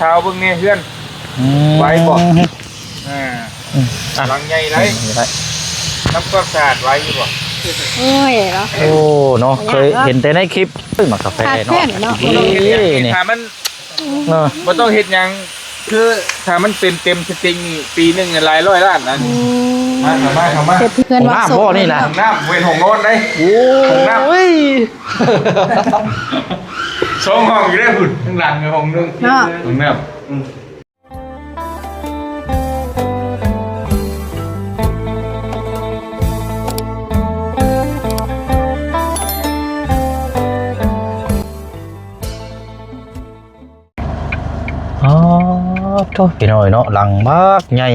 ຊາວເບິ່ງແດ່ເຮືອນ ອືມ ໄວບໍ່? ອ່າ ອືມ ອ່ະ ຫຼັງໃຫຍ່ໄດ໋ ນີ້ໄດ້ ທຳຄວາມສະອາດໄວຢູ່ບໍ່? ໂອ້ຍເນາະ ໂອ້ ເນາະ ຍາກເນາະ ເຄີຍເຫັນແຕ່ໃນຄລິບ ເອີ ໝາກກາແຟເນາະ ຄັກແທ້ເນາະ ນີ້ ນີ້ ນີ້ ຖ້າມັນ ເອີ ບໍ່ຕ້ອງເຮັດຫຍັງ ຄືຖ້າມັນເຕັມໆ ສະຕິງນີ້ ປີໜຶ່ງຫຼາຍຮ້ອຍລ້ານນະ ອືມ ມາ ເຂົ້າມາ ເຂົ້າມາ ເສດເພື່ອນວ່າໂສດ ຫ້ອງນ້ຳບໍ່ນີ້ນະ ຫ້ອງນ້ຳ ເວັ້ນຫ້ອງນອນໄດ໋ ໂອ້ຍ ສອງຫ້ອງຢູ່ເດ້ພຸ້ນ ຂ້າງຫຼັງຫ້ອງໜຶ່ງ ເນາະ ຫ້ອງນ້ຳ ອືມ ອໍ ໂທ້ ພີ່ນ້ອງເນາະ ຫຼັງບັກໃຫຍ່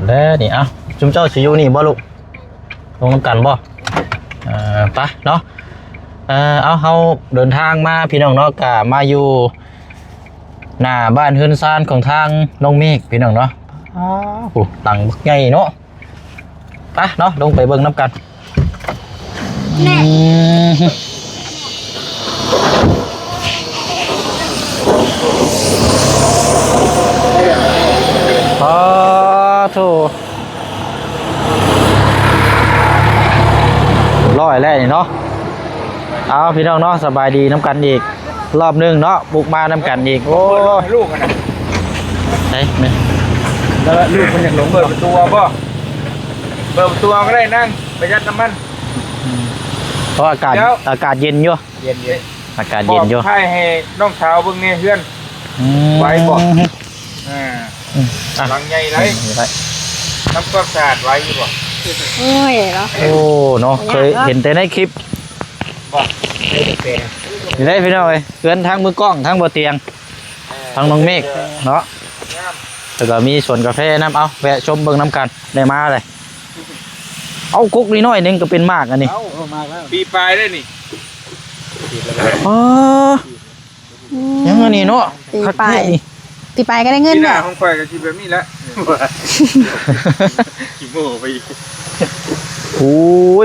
ແລະນີ້ ເອົ້າ ຊຸມເຈົ້າຊິຢູ່ນີ້ບໍ່ລູກ? ລົງນຳກັນບໍ່? ເອີ ໄປເນາະ ເອີ ເອົາ ເຮົາເດີນທາງມາ ພີ່ນ້ອງເນາະ ກະມາຢູ່ໜ້າບ້ານເຮືອນຊານຂອງທາງນ້ອງເມກ ພີ່ນ້ອງເນາະ ອ້າວ ໂອ້ ຫຼັງບັກໃຫຍ່ເນາະ ໄປເນາະ ລົງໄປເບິ່ງນຳກັນ ແມ່ ອືມ ປາໂທ ຮ້ອຍແລ້ວນີ້ເນາະ ເອົາ ພີ່ນ້ອງເນາະ ສະບາຍດີນຳກັນອີກ ຮອບໜຶ່ງເນາະ ບຸກມານຳກັນອີກ ໂອ້ຍ ລູກຫັ້ນນະ ໃສແມ່ ແລ້ວລູກເພິ່ນຢາກລົງ ເປີດປະຕູເອົາບໍ່? ເປີດປະຕູເອົາກໍໄດ້ນາງ ປະຢັດນ້ຳມັນ ເພາະອາກາດ ອາກາດເຢັນຢູ່ ເຢັນໆ ອາກາດເຢັນຢູ່ ບອກຖ່າຍໃຫ້ນ້ອງສາວເບິ່ງແດ່ເຮືອນ ອືມ ໄວບໍ່? ອ່າ ອືມ ອ່ະ ຫຼັງໃຫຍ່ໄດ໋ ນີ້ໄດ້ ທຳຄວາມສະອາດໄວຢູ່ບໍ່? ໂອ້ຍເນາະ ໂອ້ ເນາະ ຍາກເນາະ ເຄີຍເຫັນແຕ່ໃນຄລິບ ບໍ່ ນີ້ເດ້ພີ່ນ້ອງເອີຍ ເຮືອນທາງມືກ້ອງ ທາງບໍ່ຕຽງ ເອີ ທາງນ້ອງເມກເນາະ ງາມ ແລ້ວກໍມີສວນກາແຟນຳ ເອົາ ແວະຊົມເບິ່ງນຳກັນ ໄດ້ມາເລີຍ ເອົາ ກົກນີ້ໜ້ອຍໜຶ່ງກໍເປັນໝາກອັນນີ້ ເອົ້າ ເອີ ໝາກແລ້ວ ປີປາຍໄດ້ນີ້ ອໍ ອືມ ຍັງອັນນີ້ເນາະ ປີປາຍ ຄັກແທ້ນີ້ ປີປາຍກໍໄດ້ເງິນ ປີໜ້າ ແລ້ວ ຂອງຂ້ອຍກໍຊິແບບນີ້ແຫຼະ ຂີ້ໂມ້ໄປອີກ ໂອ້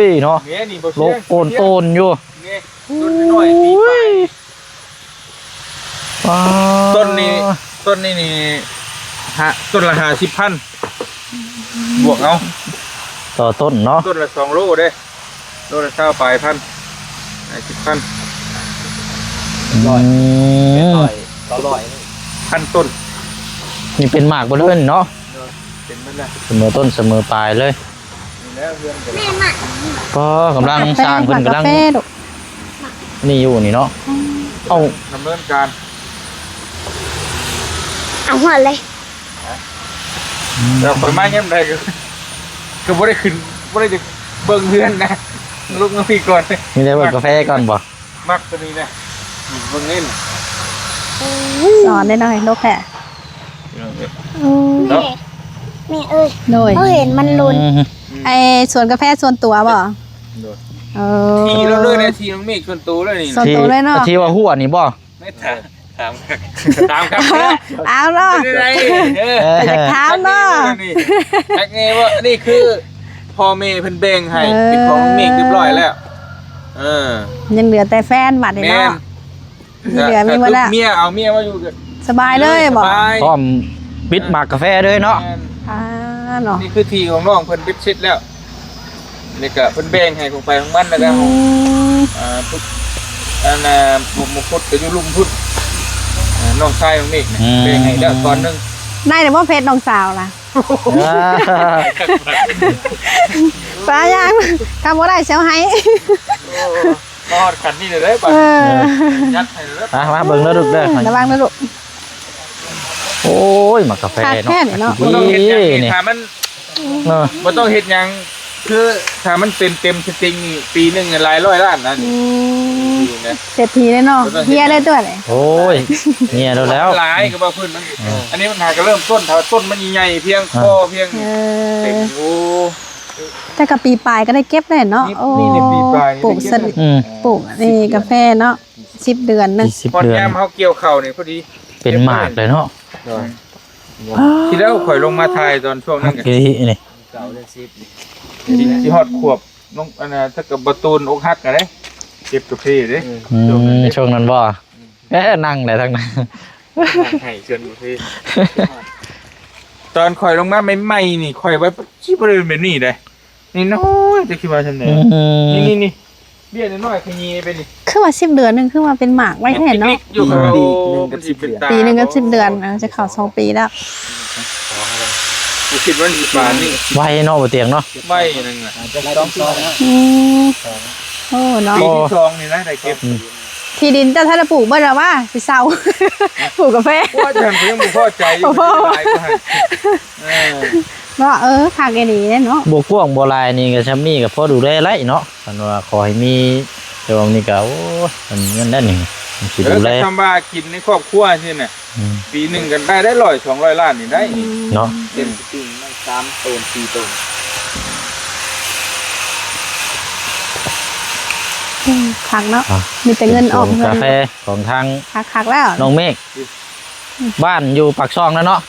ຍເນາະ ແມ່ນີ້ບໍ່ ໂລກໂອນໂຕນຢູ່ ແມ່ຕົ້ນນ້ອຍໆ ປີປາຍ ໂອ້ຍ ປາ ຕົ້ນນີ້ ຕົ້ນນີ້ນີ້ ຫ້າ ຕົ້ນລະຫ້າສິບພັນ ບວກເອົາ ຕໍ່ຕົ້ນເນາະ ຕົ້ນລະສອງໂລເດ້ ໂລລະຊາວປາຍພັນ ຫ້າສິບພັນ ອືມ ຮ້ອຍ ເປັນຮ້ອຍຕໍ່ຮ້ອຍ ພັນຕົ້ນ ນີ້ເປັນໝາກເບິດເລີຍເນາະ ໂດຍ ເປັນເບິດແລ້ວ ສະເໝີຕົ້ນສະເໝີປາຍເລີຍ ນີ້ແຫຼະເຮືອນກໍ ກໍກຳລັງສ້າງ ເພິ່ນກຳລັງ ກາແຟ ນີ້ຢູ່ນີ້ເນາະ ອືມ ເອົາ ດຳເນີນການ ເອົາຮອດເລີຍ ແລ້ວຂ້ອຍມາຍາມໃດກໍ ກໍບໍ່ໄດ້ຂຶ້ນ ບໍ່ໄດ້ເບິ່ງເຮືອນນະ ລົງມາພີ້ກ່ອນ ມີແຕ່ເບິ່ງກາແຟກ່ອນບໍ່? ມັກຕົວນີ້ນະ ເບິ່ງນີ້ນະ ສອນໄດ້ໜ້ອຍ ນົກແທ້ ເນາະ ແມ່ເອີຍ ໂດຍ ເຮົາເຫັນມັນຫຼົ່ນ ອືມ ໄອ້ສວນກາແຟສ່ວນຕົວບໍ່? ໂດຍ ເອີ ທີ່ເຮົາເລີຍນະ ທີ່ນ້ອງເມກສ່ວນໂຕເລີຍນີ້ ສ່ວນໂຕເລີຍເນາະ ທີ່ ທີ່ວ່າຫົວນີ້ບໍ່? ໄດ້ຖາມ ຖາມ ຖາມຄັກແທ້ ເອົາເນາະ ເປັນຈັ່ງໃດ ເອີ ຢາກຖາມເນາະ ຈັກແນ່ບໍ່ນີ້ ຈັກແນ່ບໍ່ ອັນນີ້ຄືພໍ່ແມ່ເພິ່ນແບ່ງໃຫ້ ເອີ ເປັນຂອງນ້ອງເມກຮຽບຮ້ອຍແລ້ວ ເອີ ຍັງເຫຼືອແຕ່ແຟນບັດນີ້ເນາະ ແມ່ນ ທີ່ເຫຼືອມີໝົດແລ້ວ ເມຍ ເອົາເມຍມາຢູ່ກໍສະບາຍເລີຍບໍ່? ສະບາຍ ພ້ອມບິດໝາກກາແຟເລີຍເນາະ ແມ່ນ ອ່າ ເນາະ ນີ້ຄືທີ່ຂອງນ້ອງເພິ່ນເບັດເສັດແລ້ວ ນີ້ກະເພິ່ນແບ່ງໃຫ້ຂອງໃຜຂອງມັນ ແລ້ວກະ ອືມ ອ່າ ພຸດ ອັນນ່າ ໝົກມຸຄຸດກະຢູ່ລຸ່ມພຸ້ນ ອ່າ ນ້ອງຊາຍນ້ອງເມກນະ ອືມ ແບ່ງໃຫ້ແລ້ວຕອນໜຶ່ງ ໄດ້ແລ້ວບໍ່ເພັດນ້ອງສາວລະ? ອ່າ ປາຍາງ ຄັນບໍ່ໄດ້ຊິເອົາໃຫ້ ໂອ້ ມາຮອດຂັ້ນນີ້ເລີຍເດ້ ເອີ ຍັດໃຫ້ເລີຍ ອ່ະ ມາເບິ່ງເດີລູກເດີ ລະວັງເດີລູກ ໂອ້ຍ ໝາກກາແຟເນາະ ຄັກແທ້ເນາະ ບໍ່ຕ້ອງເຮັດຫຍັງນີ້ ນີ້ ຖ້າມັນ ເອີ ບໍ່ຕ້ອງເຮັດຫຍັງ ຄືຖ້າມັນເຕັມໆ ສະຕິງນີ້ ປີໜຶ່ງຫຼາຍຮ້ອຍລ້ານນະ ອືມ ເສດຖີເລີຍເນາະ ເຮຍເລີຍຕົວນີ້ ໂອ້ຍ ເຮຍໂລດແລ້ວ ຫຼາຍກໍວ່າພື້ນມັນ ເອີ ອັນນີ້ມັນຫາກໍເລີ່ມຕົ້ນ ຖ້າວ່າຕົ້ນມັນໃຫຍ່ພຽງ ອ່າ ພໍພຽງ ເອີ ເຕັມ ໂອ້ ແຕ່ກໍປີປາຍກໍໄດ້ເກັບແລ້ວເນາະ ນີ້ ໂອ້ ນີ້ປີປາຍ ປູກສະ ອືມ ປູກນີ້ກາແຟເນາະ ສິບເດືອນໜຶ່ງ ສິບເດືອນ ຮອດຍາມເຮົາກ່ຽວເຂົ້ານີ້ພໍດີ ເປັນໝາກເລີຍເນາະ ໂດຍ ອ່າ ທີ່ແລ້ວຂ້ອຍລົງມາຖ່າຍຕອນຊ່ວງນັ້ນ ຄັກອີ່ຫຼີນີ້ ເກົ້າເດືອນສິບ ຊິ ຊິຮອດຂວບ ນ້ອງ ອັນນ່າ ຖ້າກັບບໍ່ຕູນອົກຫັກຫັ້ນເດ້ ເກັບກາເຟເດ້ ອືມ ຊ່ວງນັ້ນ ອືມ ຊ່ວງນັ້ນບໍ່? ເອີ ນັ່ງໄດ້ທັງນັ້ນ ໃຫ້ເຊີນບໍ່ເພ. ຕອນຂ້ອຍລົງມາໃໝ່ໆນີ້ ຂ້ອຍວ່າຊິບໍ່ໄດ້ເປັນແບບນີ້ເດ້. ນີ້ນ້ອຍ ຈະຄິດວ່າຊັ້ນແຫຼະ. ອືມ ນີ້ໆໆ ເບ້ຍນ້ອຍໆ ຂະຫຍີ່ໄປນີ້. ຄືວ່າສິບເດືອນໜຶ່ງ ຄືວ່າເປັນໝາກໄວແທ້ເນາະ. ຢູ່ ອືມ ປີໜຶ່ງກັບສິບເດືອນ. ເອີ ຈະເຂົ້າສອງປີແລ້ວ. ບໍ່ຄິດວ່າຊິປານນີ້. ໄວເນາະ ບໍ່ຕຽງເນາະ. ໄວນັ້ນນະ. ອືມ ໂອ້ເນາະ. ປີທີສອງນີ້ນະໄດ້ເກັບ. ອືມ ທີ່ດິນເຈົ້າທັນໄດ້ປູກເບິດແລ້ວຫວາ? ຊິເຊົ່າ ປູກກາແຟ. ໂອ້ຍ ທ່ານກໍຍັງບໍ່ພໍໃຈຢູ່. ບໍ່ພໍ ຫຼາຍກວ່າຫັ້ນ. ເອີ ເນາະ. ເອີ ຄັກອີ່ຫຼີເດ້ເນາະ. ບໍ່ກວ້າງບໍ່ຫຼາຍນີ້ກໍຊ່ຳນີ້ກໍພໍດູແລໄດ້ເນາະ. ຄັນວ່າຂໍໃຫ້ມີ ແຕ່ວ່ານີ້ກໍ ໂອ້ຍ ມັນນັ້ນແຫຼະນີ້ ມັນຊິ ເອີ ດູແລ ກໍຊ່ຳວ່າກິນໃນຄອບຄົວຊີ້ນະ. ອືມ ປີໜຶ່ງກໍໄດ້ ໄດ້ຮ້ອຍສອງຮ້ອຍລ້ານນີ້ໄດ້. ອືມ ເນາະ. ເຕັມສະຕິງມັນສາມໂຕນ ສີ່ໂຕນ. ອືມ ຄັກເນາະ. ອ່ະ ມີແຕ່ເງິນອອກເງິນ ກາແຟຂອງທາງ ຄັກໆແລ້ວ ນ້ອງເມກ ບ້ານຢູ່ປາກຊ່ອງແລ້ວເນາະ.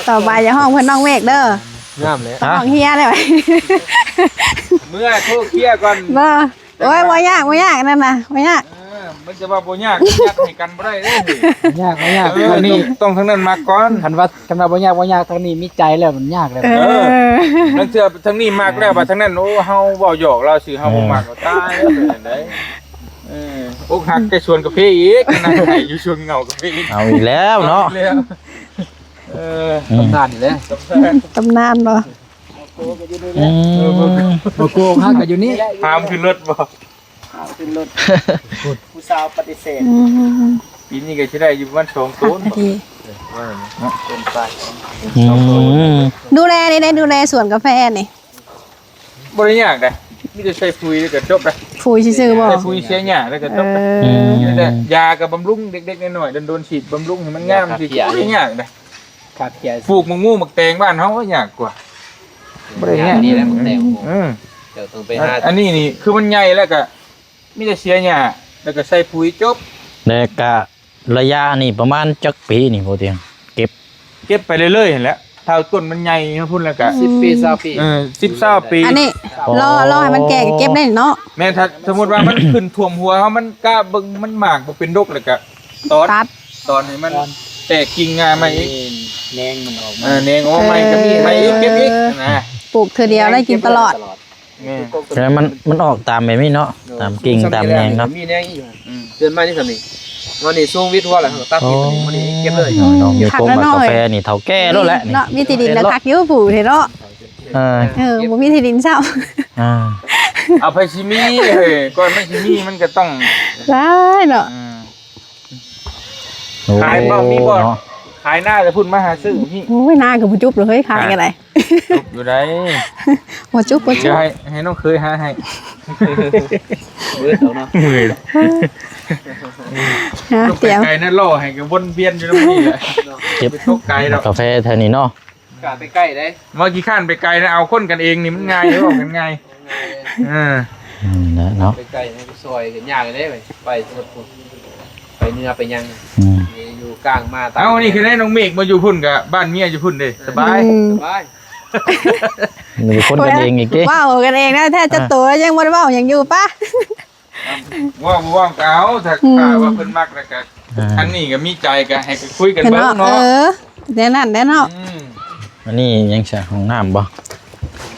ຕໍ່ໄປຢ່າຮ້ອງເພິ່ນນ້ອງເມກເດີ. ງາມແຫຼະ. ຮະ? ຮ້ອງເຮຍເລີຍ. ເມື່ອໂທເຄຍກ່ອນ. ບໍ່. ໂອ້ຍ ບໍ່ຍາກ ບໍ່ຍາກ ອັນນັ້ນນະ ບໍ່ຍາກ. ເອີ ມັນຈະວ່າບໍ່ຍາກ ຍາກໃຫ້ກັນບໍ່ໄດ້ເດ້. ບໍ່ຍາກ ບໍ່ຍາກ. ເອີ ທາງນີ້ ຕ້ອງ ຕ້ອງທາງນັ້ນມາກ່ອນ. ຄັນວ່າ ຄັນວ່າບໍ່ຍາກ ບໍ່ຍາກ ທາງນີ້ມີໃຈແລ້ວມັນຍາກແລ້ວ. ເອີ ເອີ ລາງເທື່ອທາງນີ້ມັກແລ້ວ ບາດທາງນັ້ນ ໂອ້ ເຮົາເວົ້າຫຍອກລາວຊື່ ເຮົາບໍ່ມັກ ເອີ ຕາຍແລ້ວ ເປັນຈັ່ງໃດ. ເອີ ອົກຫັກແຕ່ສວນກາເຟອີກ ນັ່ງໄຫ້ຢູ່ສວນເຫງົາກາເຟອີກ. ເອົາອີກແລ້ວເນາະ. ເອົາອີກແລ້ວ. ເອີ ອືມ ຕຳນານນີ້ແຫຼະ ຕຳນານ ຕຳນານບໍ່? ອືມ ມາໂກງຮັກກັນຢູ່ນີ້. ຫາມຂຶ້ນລົດບໍ່? ຫາມຂຶ້ນລົດ ຜູ້ສາວປະຕິເສດ. ອືມ ປີນີ້ກໍຊິໄດ້ຢູ່ປະມານສອງໂຕນ. ເນາະ ເກີນໄປ. ອືມ ດູແລນີ້ໄດ້ ດູແລສວນກາແຟນີ້ ບໍ່ໄດ້ຍາກເດ້ ມີແຕ່ໃສ່ປຸຍແລ້ວກໍຈົບເດ້. ປຸຍຊື່ໆບໍ່? ໃສ່ປຸຍເສຍຫຍ້າແລ້ວກໍຈົບເດ້. ເອີ ອືມ ແຕ່ຢາກໍບຳລຸງເດັກໆນ້ອຍໆ ດົນໆສີດບຳລຸງໃຫ້ມັນງາມ. ບໍ່ໄດ້ຍາກເດ້. ປູກໝາກໂມໝາກແຕງບ້ານເຮົາຍາກກວ່າ. ບໍ່ໄດ້ຍາກ. ນີ້ແຫຼະໝາກແຕງ. ເອີ ເຈົ້າຕ້ອງໄປຫາ. ອັນນີ້ນີ້ຄືມັນໃຫຍ່ແລ້ວກໍມີແຕ່ເສຍຫຍ້າ ແລ້ວກໍໃສ່ປຸຍຈົບ. ແລ້ວກະໄລຍະນີ້ປະມານຈັກປີນີ້ ບໍ່ຕຽງ ເກັບ ເກັບໄປເລື້ອຍໆຫັ້ນແຫຼະ. ຖ້າຕົ້ນມັນໃຫຍ່ພຸ້ນແລ້ວກະ ສິບປີ ຊາວປີ. ເອີ ສິບ ຊາວປີ. ອັນນີ້ລໍ ລໍໃຫ້ມັນແກ່ກໍເກັບໄດ້ເນາະ. ແມ່ນ ຖ້າສົມມຸດວ່າມັນຂຶ້ນຖ້ວມຫົວເຮົາ ມັນກະເບິ່ງມັນໝາກບໍ່ເປັນດົກ ແລ້ວກະຕອນ ຕັດ ຕອນໃຫ້ມັນແຕກກິ່ງງ່າໃໝ່ອີກ. ແໜງມັນອອກມາ. ເອີ ແໜງອອກໃໝ່ກໍມີໃໝ່ອີກ ເກັບອີກນະ. ປູກເທື່ອດຽວໄດ້ກິນຕະຫຼອດ. ແມ່ນ ແຕ່ມັນ ມັນອອກຕາມແບບນີ້ເນາະ ຕາມກິ່ງຕາມແໜງເນາະ. ມີແໜງອີກຢູ່. ອືມ ເດືອນມານີ້ສ່ຳນີ້ ວັນນີ້ສູງວິດຫົວແລ້ວ ເຮົາກໍຕັດ. ໂອ້ ນີ້ ວັນນີ້ເກັບເລີຍ. ນ້ອງຢູ່ກົກໝາກກາແຟນີ້ເຖົ້າແກ່ແລ້ວແຫຼະ. ເນາະ ມີທີ່ດິນແລ້ວຄັກຢູ່ ປູກເດເນາະ. ເອີ ເອີ ບໍ່ມີທີ່ດິນຊ້ຳ. ອ່າ ເອົາ ໃຜຊິມີ ເອີ ກ່ອນມັນຊິມີມັນກໍຕ້ອງຫຼາຍເນາະ. ອືມ ໂອ້ ຂາຍບໍ່ມີບໍ່ເນາະ. ຂາຍນາແຕ່ພຸ້ນມາຫາຊື້ພີ້. ໂອ້ຍ ນາກໍບໍ່ຈຸບເລີຍ ຂາຍກໍໄດ້. ຈຸບຢູ່ໃດ. ບໍ່ຈຸບ ບໍ່ຈຸບ. ໃຫ້ ໃຫ້ນ້ອງເຂີຍຫາໃຫ້. ເບິດເອົາເນາະ. ເມື່ອຍ. ຫາ ໄປໄກນະ ລໍໃຫ້ກໍວົນວຽນຢູ່ນຳນີ້ແຫຼະ. ເກັບໄປຕົກໄກດອກ ກາແຟແຖວນີ້ເນາະ. ກະໄປໃກ້ເດ້ ມາຂີ້ຄ້ານໄປໄກນະ. ເອົາຄົນກັນເອງນີ້ມັນງ່າຍ ເວົ້າກັນງ່າຍ. ເອີ ນັ້ນແຫຼະເນາະ ໄປໄກໄປຊ່ອຍກັນຍາກເດ້. ໄປ ໄປເໜືອໄປຫຍັງ. ອືມ ຢູ່ກາງມາ. ເອົ້າ ນີ້ຄືໄດ້ນ້ອງເມກມາຢູ່ພຸ້ນ ກະບ້ານເມຍຢູ່ພຸ້ນເດ້ ສະບາຍ. ອືມ ສະບາຍ. ມີຄົນກັນເອງອີກເດ້ ເວົ້າກັນເອງນະ. ແທ້ເຈົ້າໂຕຍັງບໍ່ໄດ້ເວົ້າຫຍັງຢູ່ປະ. ເວົ້າບໍ່ເວົ້າກໍເອົາ ຖ້າ ອືມ ຖ້າວ່າເພິ່ນມັກແລ້ວກໍ ອ່າ ທາງນີ້ກໍມີໃຈ ກໍໃຫ້ໄປຄຸຍກັນເບິ່ງເນາະ. ເອີ ແນວນັ້ນແຫຼະເນາະ. ອືມ ອັນນີ້ຫຍັງຊະ ຫ້ອງນ້ຳບໍ່?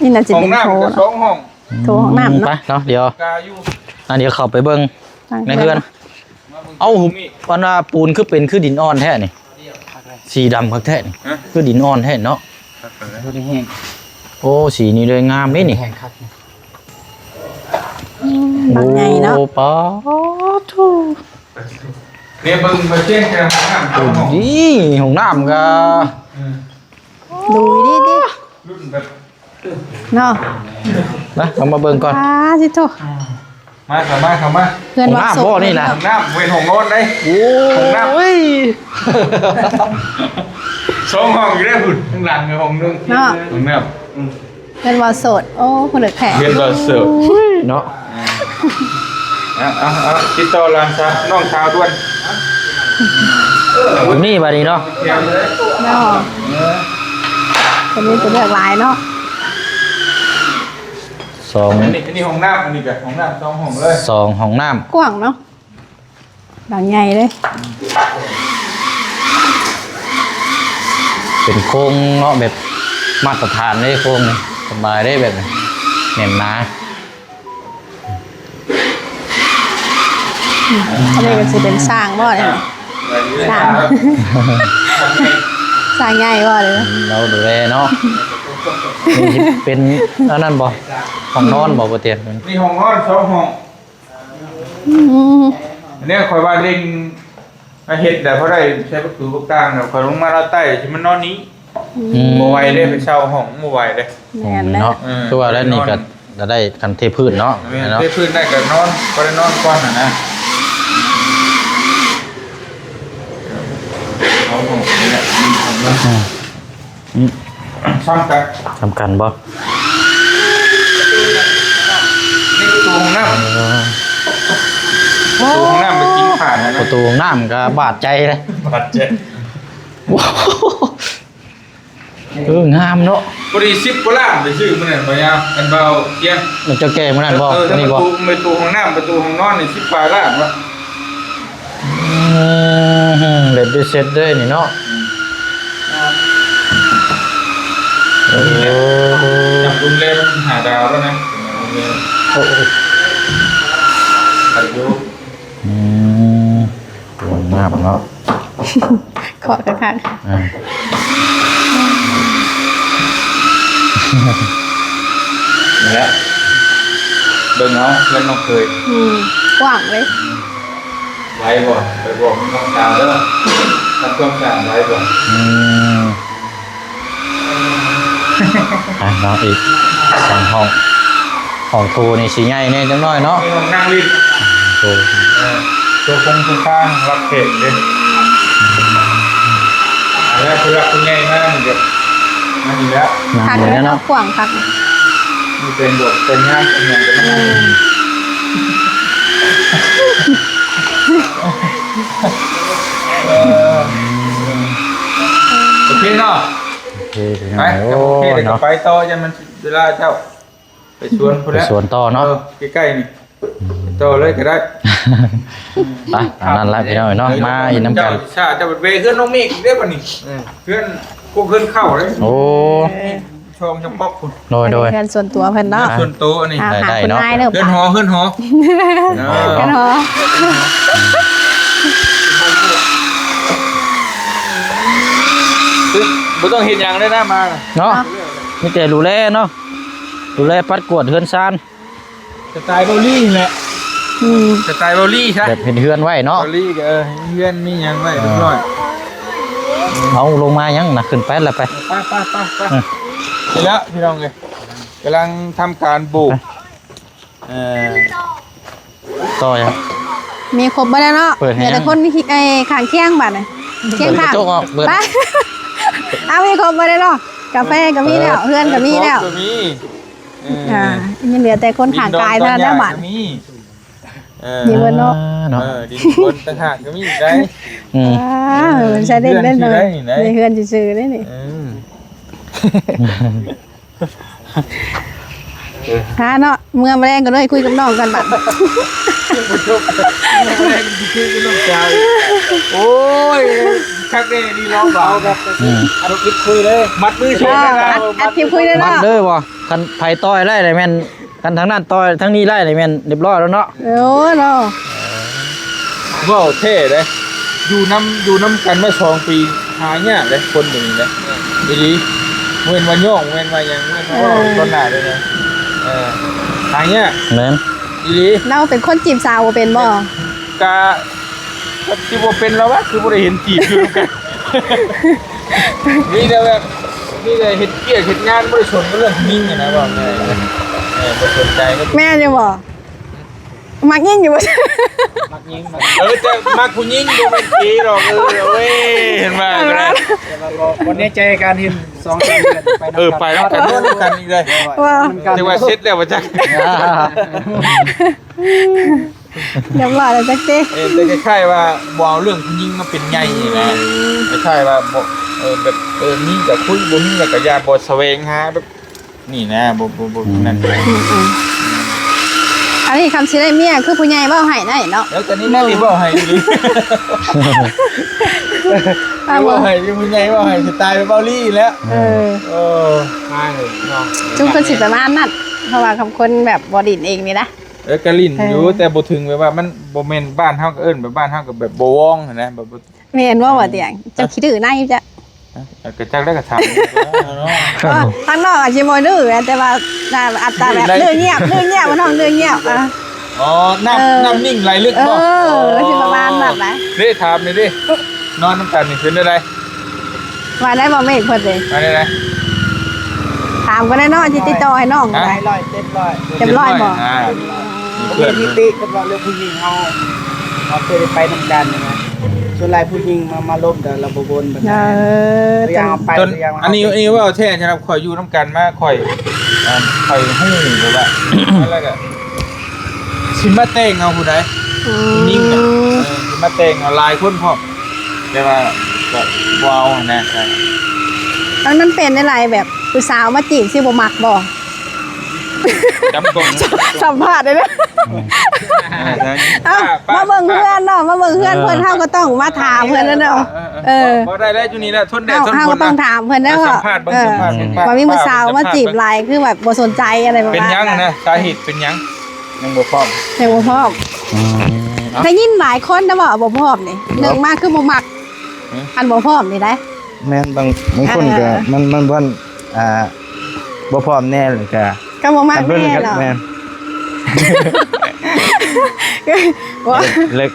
ນີ້ໜ້າຈະເປັນໂຖ ຫ້ອງນ້ຳກໍສອງຫ້ອງ. ໂຖຫ້ອງນ້ຳເນາະ. ໄປເນາະ ດຽວ ກະຢູ່ ອ່າ ດຽວເຂົ້າໄປເບິ່ງໃນເຮືອນ. ເອົ້າ ອັນວ່າປູນຄືເປັນຄືດິນອ່ອນແທ້ນີ້ ສີດຳຄັກແທ້ນີ້. ຮະ? ຄືດິນອ່ອນແທ້ເນາະ. ໂອ້ ສີນີ້ເລີຍ ງາມເດ້ນີ້. ອືມ ບາງໃຫຍ່ເນາະ. ໂອ້ ປາໂທ້ ນີ້ເບິ່ງ ເບິ່ງເຊັ່ນກັນ ຫ້ອງນ້ຳ ນີ້ຫ້ອງນ້ຳກໍ ເອີ ດູດີໆ ລຸ້ນແບບ ເນາະ. ມາ ເຂົ້າມາເບິ່ງກ່ອນ. ປາຊິໂທ້ ມາ ເຂົ້າມາ ເຂົ້າມາ. ເຮືອນວ່າໂສດ ຫ້ອງນ້ຳບໍ່ນີ້ນະ? ຫ້ອງນ້ຳ ເວັ້ນຫ້ອງນອນໄດ໋. ໂອ້ຍ ຫ້ອງນ້ຳ ສອງຫ້ອງຢູ່ເດ້ພຸ້ນ ຂ້າງຫຼັງຫ້ອງໜຶ່ງເນາະ. ຫ້ອງນ້ຳ ອືມ ເຮືອນວ່າໂສດ. ໂອ້ ຜູ້ເລິກແທ້ ເຮືອນວ່າໂສດເນາະ. ເອົາ ເອົາ ເອົາ ຕິດຕໍ່ຫຼານສາວ ນ້ອງສາວດ່ວນ. ເອີ ມີບາດນີ້ເນາະ ເນາະ. ເອີ ເພິ່ນມີຕົວເລືອກຫຼາຍເນາະ. ສອງ ອັນນີ້ ອັນນີ້ຫ້ອງນ້ຳ ອັນນີ້ກໍຫ້ອງນ້ຳ ສອງຫ້ອງເລີຍ ສອງຫ້ອງນ້ຳ. ກວ້າງເນາະ ຫຼັງໃຫຍ່ເລີຍ. ເປັນໂຄງເນາະ ແບບມາດຕະຖານເດ້ ໂຄງນີ້ສະບາຍເດ້ ແບບນີ້ແໜ້ນໜາ. ອັນນີ້ກໍຊິເປັນສ້າງບໍ່ນີ້? ສ້າງ ສ້າງໃຫຍ່ບໍ່ນີ້? ເຮົາດູແລເນາະ. ນີ້ຊິເປັນອັນນັ້ນບໍ່? ຫ້ອງນອນບໍ່ ບໍ່ຕຽນ? ມີຫ້ອງນອນສອງຫ້ອງ. ອືມ ອັນນີ້ຂ້ອຍວ່າເລັ່ງ ມາເຮັດແລ້ວພໍໄດ້ໃຊ້ປະຕູປະຕ່າງແລ້ວ ຂ້ອຍລົງມາລາວໃຕ້ຊິມານອນນີ້. ອືມ ບໍ່ໄຫວເດ້ ໄປເຊົ່າຫ້ອງບໍ່ໄຫວເດ້. ແມ່ນແຫຼະ ເນາະ ເອີ ຄືວ່າແລ້ວນີ້ກໍ ກໍໄດ້ຄັນເທພື້ນເນາະ. ແມ່ນ ເນາະ ເທພື້ນໄດ້ກໍນອນ ພໍໄດ້ນອນກ່ອນຫັ້ນນະ. ເອົາຫ້ອງນີ້ແຫຼະ ອືມ ສ່ຳກັນ ສ່ຳກັນບໍ່? ນີ້ປະຕູຫ້ອງນ້ຳ ເອີ ປະຕູຫ້ອງນ້ຳໄປກິນຂາດນະ. ປະຕູຫ້ອງນ້ຳກໍບາດໃຈເດ້ ບາດໃຈ. ເອີ ງາມເນາະ. ພໍດີສິບກວ່າລ້ານໄປຊື້ມື້ນັ້ນບໍ່ຍາວ ອັນເບົາຄຽງ ມັນເຈົ້າແກ່ມື້ນັ້ນບໍ່? ເອີ ນີ້ບໍ່? ປະຕູ ປະຕູຫ້ອງນ້ຳ ປະຕູຫ້ອງນອນນີ້ສິບປາຍລ້ານວະ. ອືມ ເບັດເຊັດເດ້ນີ້ເນາະ. ອືມ ໂອ້ ຈຳໂຮງແຮມຫ້າດາວແລ້ວນະ. ໂອ້ ໂອ້ ຄັກຢູ່. ອືມ ງາມເນາະ ເຄາະຄັກໆ. ອ່າ ນີ້ແຫຼະ ເບິ່ງເອົາເຮືອນນ້ອງເຂີຍ. ອືມ ກວ້າງເລີຍ. ໄວບໍ່? ໄປບອກນ້ອງສາວເດີ ທຳຄວາມສະອາດໄວບໍ່? ອືມ ອ່ະເນາະ ອີກສອງຫ້ອງ ຫ້ອງໂຖນີ້ຊິໃຫຍ່ແດ່ຈັກໜ້ອຍເນາະ. ມີຫ້ອງນັ່ງຫຼິ້ນ ໂອ້ ເອີ ໂຊຟົງໂຊຟາຮັບແຂກເດ້. ແລ້ວຜູ້ຫຼັກຜູ້ໃຫຍ່ມານີ້ກໍ ມັນນີ້ແຫຼະ ນັ່ງ ຄັກເລີຍເນາະ ເນາະ ກວ້າງຄັກ. ມີແຕ່ງດອກແຕ່ງງານແຕ່ງຫຍັງກັນ ອືມ ເອີ ໂອເຄເນາະ ໂອເຄ ໄປ ໂອເຄ ເດີ ເນາະ ໄປຕໍ່ ຢ້ານມັນເວລາເຈົ້າ ໄປສວນພຸ້ນແຫຼະ ໄປສວນຕໍ່ເນາະ ເອີ ໃກ້ໆນີ້. ອືມ ຕໍ່ເລີຍກໍໄດ້ ໄປ ອັນນັ້ນລະພີ່ນ້ອງເນາະ ເອີ ມາເຮັດນຳກັນ. ເຈົ້າ ເຈົ້າໄປເຮືອນນ້ອງເມກອີກເດ້ບັດນີ້. ເອີ ເຮືອນ ພວກເຮືອນເຂົ້າເດ້. ໂອ້ ຊ່ອງຈຳປອກພຸ້ນ ໂດຍໆ ເຮືອນສ່ວນຕົວເພິ່ນເນາະ ເຮືອນສ່ວນໂຕອັນນີ້. ອ່າ ໄດ້ໆ ເນາະ ເຮືອນຫໍ ເຮືອນຫໍ ເອີ ເຮືອນຫໍ ບໍ່ຕ້ອງເຮັດຫຍັງເລີຍນະ ມາເນາະ ເນາະ ມີແຕ່ດູແລເນາະ ດູແລປັດກວາດເຮືອນຊານ. ສະໄຕເບົາຫຼີນີ້ແຫຼະ. ອືມ ສະໄຕເບົາຫຼີຊະ ແບບເຮັດເຮືອນໄວ້ເນາະ ເບົາຫຼີກໍ ເອີ ເຮືອນມີຫຍັງໄວ້ ເອີ ເລີຍ. ເອົາ ລົງມາຫຍັງນະ ຂຶ້ນໄປລະໄປ ໄປໆໆໆ. ອືມ ນີ້ແຫຼະພີ່ນ້ອງເອີຍ ກຳລັງທຳການໂບກ ເອີ ຕໍ່ຫຍັງ ມີຄົບເບິດແລ້ວເນາະ ເປີດໃຫ້ ເຫຼືອແຕ່ຄົນ ເອີ ຂ້າງຄຽງບາດນີ້ ຄຽງຂ້າງ ເປີດກະຈົກອອກ ເປີດ ເອົ້າ ມີຄົບເບິດແລ້ວເນາະ ກາແຟກໍມີແລ້ວ ເອີ ເຮືອນກໍມີແລ້ວ ເອີ ອ່າ ຍັງເຫຼືອແຕ່ຄົນຂ້າງກາຍເທົ່ານັ້ນແຫຼະບາດນີ້. ເອີ ມີເບິດເນາະ ເອີ ດິນບົນຕ່າງຫາກກໍມີໄດ້. ອືມ ອ່າ ມັນໃຊ້ເດ້ເດ້ເນາະ ໃນເຮືອນຊື່ໆເດ້ນີ້. ເອີ ຫາເນາະ ເມື່ອມາແລງກໍເລີຍຄຸຍກັບນ້ອງກັນບາດ. ໂອ້ຍ ຄັກເດ້ ນີ້ລອງເອົາແບບ ອືມ ອັດຄລິບຄຸຍເລີຍ ມັດມືໂຊ ອ່າ ອັດ ອັດຄລິບຄຸຍເລີຍເນາະ ມັດເດີບໍ່? ຄັນໃຜຕໍ່ໄດ້ແລ້ວແມ່ນ ຄັນທາງນັ້ນຕໍ່ທາງນີ້ໄດ້ນີ້ແມ່ນຮຽບຮ້ອຍແລ້ວເນາະ. ໂອ້ເນາະ ເວົ້າແທ້ເດ້ ຢູ່ນຳ ຢູ່ນຳກັນມາສອງປີ ຫາຍາກເດ້ ຄົນແບບນີ້ເດ້ ອີ່ຫຼີ. ບໍ່ແມ່ນວ່າຍ້ອງ ບໍ່ແມ່ນວ່າຫຍັງ ບໍ່ແມ່ນວ່າເວົ້າ ເອີ ຕໍ່ໜ້າເດ້ນະ ເອີ ຫາຍາກ ແມ່ນ ອີ່ຫຼີ. ລາວເປັນຄົນຈີບສາວບໍ່ເປັນບໍ່? ກະ ກໍຊິບໍ່ເປັນລະວະ ຄືບໍ່ໄດ້ເຫັນຈີບຢູ່ນຳກັນ. ມີແຕ່ແບບ ມີແຕ່ເຮັດວຽກເຮັດງານ ບໍ່ໄດ້ສົນກັບເລື່ອງຜູ້ຍິງຫັ້ນນະ ເວົ້າງ່າຍໆ ເອີ ບໍ່ສົນໃຈ. ແມ່ນຢູ່ບໍ່? ມັກຍິງຢູ່ບໍ່? ມັກຍິງ ມັກ ເອີ ແຕ່ມັກຜູ້ຍິງ ບໍ່ແມ່ນເກດອກ. ເອີ ໂອ້ຍ ເຫັນວ່າກໍໄດ້ ແຕ່ວ່າບໍ່ ບໍ່ແນ່ໃຈການເຫັນສອງສາມເດືອນ ໄປນຳກັນ ເອີ ໄປນຳກັນ ນອນນຳກັນອີກເດ້ ວ່າ ແຕ່ວ່າເສັດແລ້ວວ່າຈັກ. ຮຽບຮ້ອຍແລ້ວຈັກຕິ. ເອີ ແຕ່ຄ້າຍໆວ່າບໍ່ເອົາເລື່ອງຜູ້ຍິງມາເປັນໃຫຍ່ນີ້ນະ ອືມ ຄ້າຍໆວ່າບໍ່ ເອີ ແບບ ເອີ ມີກໍຄຸຍ ບໍ່ມີແລ້ວກໍຢ່າ ບໍ່ສະແຫວງຫາແບບນີ້ນະ ບໍ່ ບໍ່ ບໍ່ ອືມ ນັ້ນ. ອືມໆ ອັນນີ້ຄຳຊິໄດ້ເມຍຄືຜູ້ໃຫຍ່ເວົ້າໃຫ້ໄດ້ເນາະ. ເອີ ກໍນີ້ແຫຼະທີ່ເວົ້າໃຫ້ອີ່ຫຼີ ອ່າ ເວົ້າໃຫ້ ຜູ້ໃຫຍ່ເວົ້າໃຫ້ ສະໄຕລ໌ເບົາລີ້ແຫຼະ. ເອີ ເອີ ມາເນາະ ຈຸມກໍຊິປະມານນັ້ນ ເພາະວ່າຄຳຄົນແບບບໍ່ຫຼິ້ນເອງນີ້ນະ. ເອີ ກໍຫຼິ້ນຢູ່ ເອີ ແຕ່ບໍ່ເຖິງແບບວ່າ ມັນບໍ່ແມ່ນ ບ້ານເຮົາກໍເອີ້ນແບບ ບ້ານເຮົາກໍແບບບໍ່ວອງຫັ້ນນະ ແບບບໍ່ ແມ່ນບໍ່ ບໍ່ຕຽງ ເຈົ້າຂີ້ດື້ນາຍຢູ່ຈ້ະ. ເອີ ກໍຈັກແລ້ວກໍຖາມເນາະ ທາງນອກອາດຊິບໍ່ດື້ ແຕ່ວ່າອັດຕາແບບດື້ງຽບ ດື້ງຽບ ນ້ອງດື້ງຽບ. ອໍ ນ້ຳ ເອີ ນ້ຳນິ່ງໄຫຼລຶກບໍ່? ເອີ ຊິປະມານນັ້ນນະ. ເດ້ ຖາມນີ້ເດ້ ນອນນຳກັນນີ້ເປັນແນວໃດ? ວ່າໄດ້ບໍ່ເມກເພິ່ນເດ້ ວ່າໄດ້ ຖາມກໍໄດ້ເນາະ ຊິຕິດຕໍ່ໃຫ້ນ້ອງ. ຮະ? ໄດ້ຮ້ອຍ ເຕັມຮ້ອຍ ເຕັມຮ້ອຍບໍ່? ອ່າ ເພິ່ນມີຕິ ເພິ່ນເວົ້າເລື່ອງຜູ້ຍິງເຮົາ ເຮົາເຄີຍໄດ້ໄປນຳກັນນະ ສ່ວນຫຼາຍຜູ້ຍິງມາ ມາລົມ ແຕ່ລາວບໍ່ວົນປານໃດ. ເອີ ຕົວຢ່າງເຮົາໄປ ຕົວຢ່າງເຮົາ ອັນນີ້ ອັນນີ້ເວົ້າແທ້ ສຳລັບຂ້ອຍຢູ່ນຳກັນມາ ຂ້ອຍ ອ່າ ຂ້ອຍຮູ້ແບບວ່າ ແລ້ວກໍ ຊິມາແຕ່ງເອົາຜູ້ໃດ ອືມ ຍິງນະ ເອີ ຊິມາແຕ່ງເອົາຫຼາຍຄົນພ້ອມ ແຕ່ວ່າກໍບໍ່ເອົານະ. ແລ້ວມັນເປັນໄດ້ຫຼາຍແບບ ຜູ້ສາວມາຈີບຊິບໍ່ມັກບໍ່? ຈຳຕົງ ສຳພາດໄດ້ເດີ. ເອົ້າ ມາເບິ່ງເຮືອນເນາະ ມາເບິ່ງເຮືອນເພິ່ນ ເຮົາກໍຕ້ອງມາຖາມເພິ່ນແລ້ວເນາະ. ເອີ ບໍ່ໄດ້ແລ້ວ ຢູ່ນີ້ແຫຼະ ທົນແດດ ເຮົາ ທົນຝົນ ເຮົາກໍຕ້ອງຖາມເພິ່ນແລ້ວ ເອີ ວ່າມີຜູ້ສາວມາຈີບຫຼາຍ ຄືແບບບໍ່ສົນໃຈ ອະໄລປະມານນັ້ນ. ເປັນຫຍັງນະ ສາເຫດເປັນຫຍັງ? ຍັງບໍ່ພ້ອມ ຍັງບໍ່ພ້ອມ. ອືມ ໄດ້ຍິນຫຼາຍຄົນນະວ່າບໍ່ພ້ອມນີ້ ໜຶ່ງມາຄືບໍ່ມັກ ອັນບໍ່ພ້ອມນີ້ໄດ໋. ແມ່ນ ບາງ ບາງຄົນກໍ ມັນ ມັນບໍ່ ອ່າ ບໍ່ພ້ອມແນ່ ແລ້ວກໍ ກໍບໍ່ມັກແນ່ເນາະ. ແມ່ນ ແລ້ວ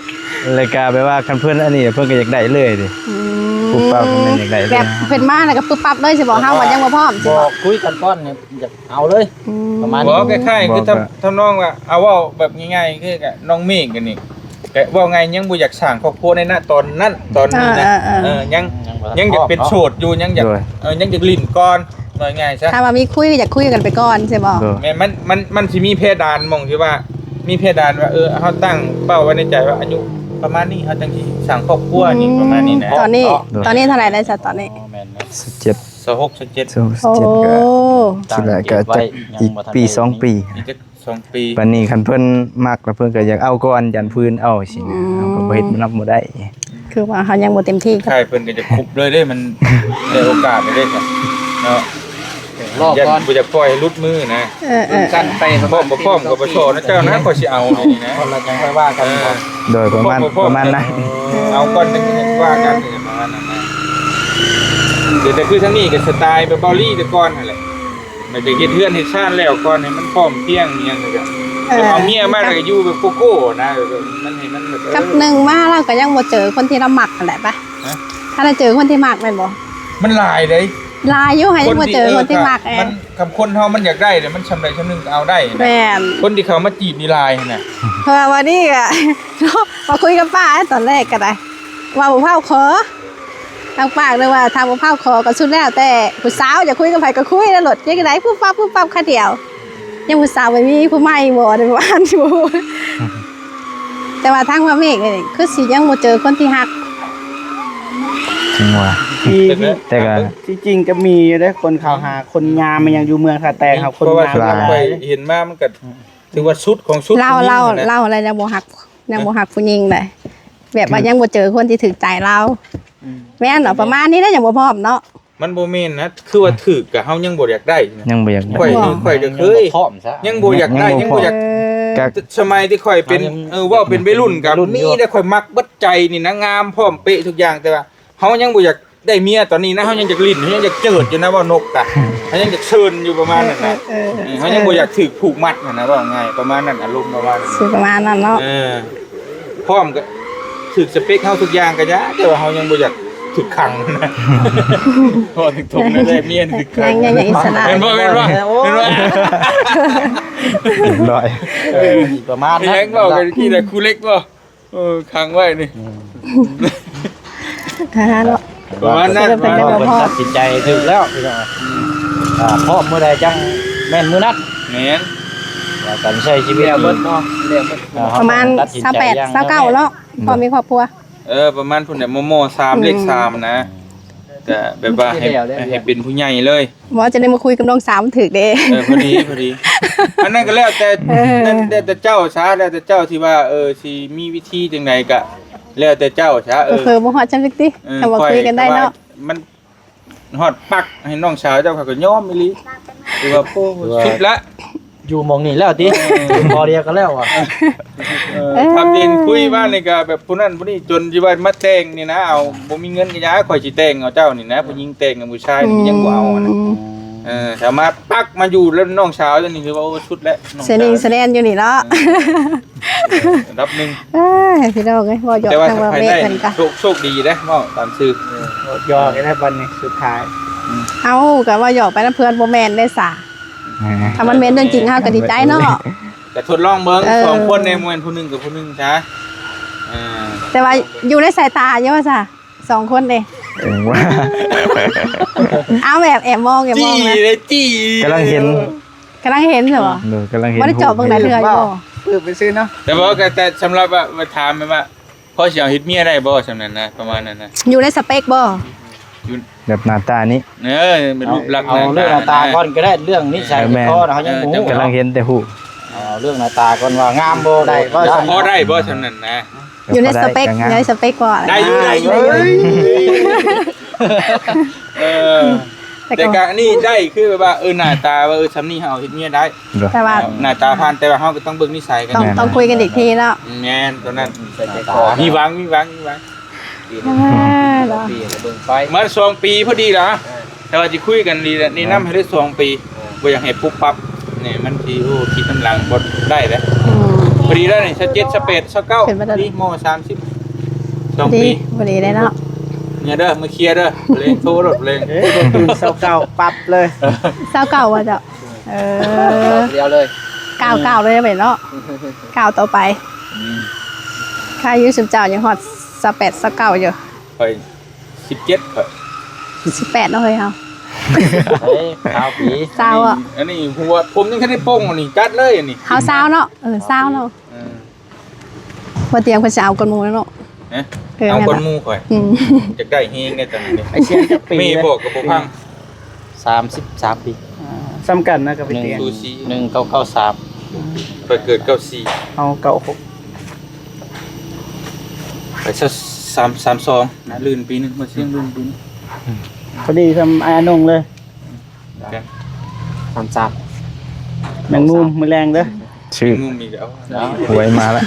ແລ້ວກໍແບບວ່າ ຄັນເພິ່ນອັນນີ້ ເພິ່ນກໍຢາກໄດ້ເລີຍເດ້. ອືມ ປຸບປັບ ເພິ່ນຢາກໄດ້ເລີຍ ແບບເພິ່ນມາແລ້ວກໍປຶບປັບເລີຍຊິບໍ່? ເຮົາວ່າຍັງບໍ່ພ້ອມຊິບໍ່? ຄຸຍກັນກ່ອນ ຢາກ ເອົາເລີຍ ອືມ ປະມານນີ້. ບໍ່ ຄ້າຍໆ ຄືທຳ ທຳນອງວ່າ ເອົາ ເວົ້າແບບງ່າຍໆ ຄືກັບນ້ອງເມກອັນນີ້ ແຕ່ເວົ້າງ່າຍ ຍັງບໍ່ຢາກສ້າງຄອບຄົວໃນນະຕອນນັ້ນ ຕອນນີ້ນະ. ເອີ ເອີ ເອີ ເອີ ຍັງ ຍັງບໍ່ທັນ ຍັງຢາກເປັນໂສດຢູ່ ຍັງຢາກ ເອີ ຍັງຢາກຫຼິ້ນກ່ອນວ່າງ່າຍຊະ. ຖ້າວ່າມີຄຸຍ ຢາກຄຸຍກັນໄປກ່ອນໃຊ່ບໍ່? ແມ່ນ ມັນ ມັນ ມັນຊິມີເພດານ ໝ່ອງທີ່ວ່າ ມີເພດານວ່າ ເອີ ເຮົາຕັ້ງເປົ້າໄວ້ໃນໃຈວ່າ ອາຍຸປະມານນີ້ ເຮົາຈັ່ງຊິສ້າງຄອບຄົວນີ້ ອືມ ປະມານນີ້ນະ. ຕອນນີ້ ຕອນນີ້ເທົ່າໃດແລ້ວຊະຕອນນີ້? ແມ່ນ ສິບເຈັດ ຊາວຫົກ ຊາວເຈັດ ຊາວເຈັດ ໂອ້ ກໍ ຄິດວ່າກໍຈັກອີກປີສອງປີ ອີກຈັກສອງປີ. ບັດນີ້ຄັນເພິ່ນມັກແລ້ວ ເພິ່ນກໍຢາກເອົາກ່ອນ ຢ້ານຜູ້ອື່ນເອົາຊີ້ນະ. ອືມ ເຮົາກໍບໍ່ເຮັດນຳບໍ່ໄດ້ ຄືວ່າເຮົາຍັງບໍ່ເຕັມທີ່. ຄ້າຍເພິ່ນກໍຈະຄຸບເລີຍເດ້ ມັນໄດ້ໂອກາດເລີຍເນາະ ລໍກ່ອນ ບໍ່ຢາກປ່ອຍໃຫ້ຫຼຸດມືນະ. ເອີ ເອີ ກັນໄປ ພ້ອມບໍ່ພ້ອມກໍບໍ່ຊໍນະເຈົ້ານະ ຂ້ອຍຊິເອົານີ້ນະ ກ່ອນແລ້ວຈັ່ງຄ່ອຍວ່າກັນ. ເອີ ໂດຍ ປະມານ ປະມານນັ້ນ ເອີ ເອົາກ່ອນຈັ່ງວ່າກັນ ປະມານນັ້ນນະ. ແຕ່ ແຕ່ຄືທາງນີ້ກໍສະໄຕແບບເບົາລີແຕ່ກ່ອນຫັ້ນແຫຼະ ມັນຈະເຮັດເຮືອນເຮັດຊານແລ້ວກ່ອນໃຫ້ມັນພ້ອມພຽງອີ່ຫຍັງ ແລ້ວກໍ ເອີ ເອົາເມຍມາແລ້ວກໍຢູ່ແບບໂກໂກ້ນະ ມັນໃຫ້ມັນແບບ ກັບໜຶ່ງມາລາວກໍຍັງບໍ່ເຈີຄົນທີ່ລາວມັກຫັ້ນແຫຼະປະ. ຮະ? ຖ້າລາວເຈີຄົນທີ່ມັກແມ່ນບໍ່? ມັນຫຼາຍເດ້ ຫຼາຍຢູ່ ຫາຍັງບໍ່ເຈີຄົນທີ່ມັກ. ມັນ ຄຳຄົນເຮົາມັນຢາກໄດ້ເດ້ ມັນຊ່ຳໃດຊ່ຳໜຶ່ງກໍເອົາໄດ້ນະ. ແມ່ນ ຄົນທີ່ເຂົ້າມາຈີບນີ້ຫຼາຍຫັ້ນນະ. ເພາະວ່າມື້ນີ້ກໍ ມາຄຸຍກັບປ້າຕອນແລກກໍໄດ້ ວ່າບໍ່ພ້າວຂໍ ທາງປາກເລີຍວ່າ ຖ້າບໍ່ພ້າວຂໍກໍສຸດແລ້ວແຕ່ຜູ້ສາວ ຢາກຄຸຍກັບໃຜກໍຄຸຍແລ້ວໂລດ ຈັ່ງໃດປຸບປັບປຸບປັບຄາດດຽວ. ຍັງຜູ້ສາວໄປມີຜູ້ໃໝ່ບໍ່ ໄດ້ປະມານຢູ່. ແຕ່ວ່າທາງວ່າເມກນີ້ຄືຊິຍັງບໍ່ເຈີຄົນທີ່ຮັກ ຈັ່ງວ່າ ທີ່ ທີ່ ແຕ່ກໍ ທີ່ຈິງກໍມີຢູ່ເດ້ ຄົນເຂົ້າຫາ ຄົນງາມ ມັນຍັງຢູ່ເມືອງທ່າແຕງເຮົາ ຄົນງາມຫຼາຍ. ຂ້ອຍເຫັນມາມັນກໍຖືວ່າສຸດຂອງສຸດ ລາວ ລາວ ລາວແລ້ວຍັງບໍ່ຮັກ ຍັງບໍ່ຮັກຜູ້ຍິງໃດ ແບບວ່າຍັງບໍ່ເຈີຄົນທີ່ຖືກໃຈລາວ. ອືມ ແມ່ນເນາະ ປະມານນີ້ນະ ຍັງບໍ່ພ້ອມເນາະ. ມັນບໍ່ແມ່ນນະ ຄືວ່າຖືກກະເຮົາຍັງບໍ່ຢາກໄດ້ນະ ຍັງບໍ່ຢາກໄດ້. ຂ້ອຍ ຂ້ອຍກໍເຄີຍ ຍັງບໍ່ຢາກໄດ້ ຍັງບໍ່ພ້ອມ ຍັງບໍ່ຢາກ ເອີ ກໍ ສະໄໝທີ່ຂ້ອຍເປັນ ເອີ ເວົ້າເປັນໄວລຸ້ນກໍມີແຕ່ຂ້ອຍມັກເບິດໃຈນີ້ນະ ງາມພ້ອມເປະທຸກຢ່າງ ແຕ່ວ່າເຮົາຍັງບໍ່ຢາກໄດ້ເມຍຕອນນີ້ນະ ເຮົາຍັງຢາກຫຼິ້ນ ເຮົາຍັງຢາກເຈີດຢູ່ນະ ເວົ້ານົກກະ ເຮົາຍັງຢາກເຊີນຢູ່ປະມານນັ້ນນະ. ເອີ ເອີ ເອີ ເຮົາຍັງບໍ່ຢາກຖືກຜູກມັດຫັ້ນນະ ເວົ້າງ່າຍປະມານນັ້ນ ອາລົມປະມານ ຊິປະມານນັ້ນເນາະ. ເອີ ພ້ອມກໍຖືກສະເປັກເຮົາທຸກຢ່າງກໍຢ່າ ແຕ່ວ່າເຮົາຍັງບໍ່ຢາກຖືກຂັງນະ ເພາະວ່າຖືກຖົມໄດ້ເມຍຖືກຂັງ ຍັງ ຍັງ ຍັງອິດສະຫຼະ ເຫັນບໍ່ ເຫັນບໍ່ ເຫັນບໍ່ ຮຽບຮ້ອຍ ເອີ ປະມານນັ້ນ ແມ່ນເວົ້າກັນກີ້ນະ ຄູເລັກບໍ່? ເອີ ຂັງໄວ້ນີ້ ອືມ ອ່າ ເນາະ ປະມານນັ້ນ ເພິ່ນຕັດສິນໃຈຖືກແລ້ວ ພີ່ນ້ອງ ອ່າ ພ້ອມມື້ໃດຈັ່ງແມ່ນມື້ນັ້ນ ແມ່ນ ວ່າກັນໃຊ້ຊີວິດ ແລ້ວເບິດເນາະ ແລ້ວເບິດ ອ່າ ປະມານຊາວແປດ ຊາວເກົ້າເນາະ ອືມ ພໍມີຄອບຄົວ ເອີ ປະມານພຸ້ນແຫຼະ ມໍ່ໆ ສາມ ອືມ ເລກສາມນະ ກະແບບວ່າໃຫ້ ໃຫ້ເປັນຜູ້ໃຫຍ່ເລີຍ ບໍ່ ຈະໄດ້ມາຄຸຍກັບນ້ອງສາວມັນຖືກເດ້. ເອີ ພໍດີ ພໍດີ ອັນນັ້ນກໍແລ້ວແຕ່ ເອີ ແລ້ວແຕ່ເຈົ້າຊະ ແລ້ວແຕ່ເຈົ້າທີ່ວ່າ ເອີ ຊິມີວິທີຈັ່ງໃດກໍແລ້ວແຕ່ເຈົ້າຊະ. ເອີ ເຜີບໍ່ຮອດຊ່ຳຈັກຕິ ເອີ ຖ້າວ່າຄຸຍກັນໄດ້ເນາະ ມັນຮອດປັກໃຫ້ນ້ອງສາວເຈົ້າ ເຂົາກໍຍອມອີ່ຫຼີ ຄືວ່າ ໂອ້ ສຸດລະ ຢູ່ໝ່ອງນີ້ແລ້ວຕິ ເອີ ບໍ່ດຽວກໍແລ້ວວ່າ ເອີ ເອີ ທຳເປັນຄຸຍມານີ້ກໍແບບຜູ້ນັ້ນຜູ້ນີ້ ຈົນຊິວ່າມາແຕ່ງນີ້ນະ ເອົາ ບໍ່ມີເງິນກໍຢ່າ ຂ້ອຍຊິແຕ່ງເອົາເຈົ້ານີ້ນະ ຜູ້ຍິງແຕ່ງກັບຜູ້ຊາຍນີ້ ອືມ ຍັງບໍ່ເອົານະ. ເອີ ສາມາດປັກມາຢູ່ນຳນ້ອງສາວເຈົ້ານີ້ ຖືວ່າ ໂອ້ ສຸດແລ້ວ ສະແໜ່ງສະແໜ່ນຢູ່ນີ້ເນາະ ເອີ ລະດັບໜຶ່ງ. ເອີ ພີ່ນ້ອງເອີຍ ເວົ້າຢອກ ແຕ່ວ່າທາງວ່າແມ່ເພິ່ນກະ ໂຊກ ໂຊກດີເດ້ ເວົ້າຕາມຊື່ ເອີ ເວົ້າຢອກໄດ້ບັດນີ້ສຸດທ້າຍ. ອືມ ເອົ້າ ກໍເວົ້າຢອກໄປນຳເພື່ອນ ບໍ່ແມ່ນເດ້ສາ ຖ້າມັນແມ່ນເລື່ອງຈິງ ເຮົາກໍດີໃຈເນາະ ກໍທົດລອງເບິ່ງ ເອີ ສອງຄົນນີ້ ບໍ່ແມ່ນຜູ້ໜຶ່ງກັບຜູ້ໜຶ່ງຊະ. ເອີ ແຕ່ວ່າຢູ່ໃນສາຍຕາຢູ່ວ່າຊະ ສອງຄົນເດ້ ເອີ ເອົາແບບແອບມອງ ແອບມອງ ຈີ່ເດ້ ຈີ່ ກຳລັງເຫັນ ກຳລັງເຫັນຊະບໍ່? ໂດຍ ກຳລັງເຫັນ ບໍ່ໄດ້ເຈາະເບິ່ງຫຼາຍເທື່ອຢູ່ບໍ່? ປຶບໄປຊື່ເນາະ ແຕ່ວ່າກໍ ແຕ່ສຳລັບວ່າ ວ່າຖາມແບບວ່າ ພໍຊິເອົາເຮັດເມຍໄດ້ບໍ່ ສ່ຳນັ້ນນະ ປະມານນັ້ນນະ ຢູ່ໃນສະເປັກບໍ່? ຢູ່ ແບບໜ້າຕານີ້ ເອີ ເປັນຮູບລັກ ເອົາເລື່ອງໜ້າຕາກ່ອນກໍໄດ້ ເລື່ອງນິໄສ ເອີ ແມ່ນ ພໍເຮົາຍັງບໍ່ຮູ້ ກຳລັງເຫັນແຕ່ຮູບ ເອົາເລື່ອງໜ້າຕາກ່ອນວ່າງາມບໍ່ ໄດ້ບໍ່ ພໍໄດ້ບໍ່ ສ່ຳນັ້ນນະ ຢູ່ໃນສະເປັກ ກໍງາມ ຢູ່ໃນສະເປັກບໍ່? ໄດ້ຢູ່ ໄດ້ຢູ່ ເອີຍ ເອີ ແຕ່ກໍ ແຕ່ກະອັນນີ້ໄດ້ ຄືແບບວ່າ ເອີ ໜ້າຕາວ່າ ເອີ ສ່ຳນີ້ເຮົາເຮັດເມຍໄດ້ ໂດຍ ແຕ່ວ່າໜ້າຕາຜ່ານ ແຕ່ວ່າເຮົາກໍຕ້ອງເບິ່ງນິໄສກັນ ຕ້ອງ ແມ່ນ ຕ້ອງຄຸຍກັນອີກທີເນາະ ແມ່ນ ຕອນນັ້ນ ໃສ່ໃຈຄໍ ມີຫວັງ ມີຫວັງ ມີຫວັງ ປີໜຶ່ງ ເອີ ເນາະ ປີລະເບິ່ງໄປ ມາສອງປີພໍດີລະ ເອີ ແຕ່ວ່າຊິຄຸຍກັນນີ້ແຫຼະ ແນະນຳໃຫ້ໄດ້ສອງປີ ເອີ ບໍ່ຢາກໃຫ້ປຸບປັບ ນີ້ມັນຊິ ໂອ້ ຄິດນຳຫຼັງບໍ່ໄດ້ເດ້ ອືມ ພໍດີແລ້ວນີ້ ຊາວເຈັດ ຊາວແປດ ຊາວເກົ້າ ນີ້ມໍສາມສິບ ສອງປີ ພໍດີ ພໍດີເດ້ເນາະ ເມືອເດີ ເມືອເຄຍເດີ ເລີຍໂທລົດເລີຍ ເອີ ບໍ່ຕື່ນ ຊາວເກົ້າປັບເລີຍ ຊາວເກົ້າວ່າເຈົ້າ ເອີ ດຽວເລີຍ ກ້າວ ກ້າວເລີຍເນາະ ກ້າວຕໍ່ໄປ ອືມ ຂ້າຢູ່ຊຸມເຈົ້າຍັງຮອດຊາວແປດ ຊາວເກົ້າຢູ່ ຂ້ອຍ ສິບເຈັດ ຂ້ອຍ ສິບແປດເນາະເຮີ້ຍເຮົາ ເອີຍ ຊາວປີ ຊາວ ອັນນີ້ຫົວຜົມຍັງທັນໄດ້ປົງ ອັນນີ້ຈັດເລີຍ ອັນນີ້ ເຮົາຊາວເນາະ ເອີ ຊາວເນາະ ເອີ ບໍ່ຕຽມເພິ່ນຊິເອົາກ່ອນໝູ່ແລ້ວເນາະ ຮະ ເອີ ເອົາກ່ອນໝູ່ຂ້ອຍ ອືມ ຢາກໄດ້ແຮງເດ້ຕອນນີ້ ໄອ້ເຊຍຈັກປີ ແມ່ບອກກໍບໍ່ຟັງ ສາມສິບສາມປີ ອ່າ ສ່ຳກັນນະກັບໄອ້ຕຽງ ໜຶ່ງ ໜຶ່ງເກົ້າເກົ້າສາມ ຂ້ອຍເກີດເກົ້າສີ່ ເຮົາເກົ້າຫົກ ໄປຊະ ສາມ ສາມສອງນະ ລື່ນປີໜຶ່ງ ມາຊຽງລື່ນປີໜຶ່ງ ພໍດີສ່ຳອ້າຍອານົງເລີຍ ສາມສາມ ແມງມຸມມື້ແລງເດີ ຊື່ ແມງມຸມອີກແລ້ວ ຫວຍມາແລ້ວ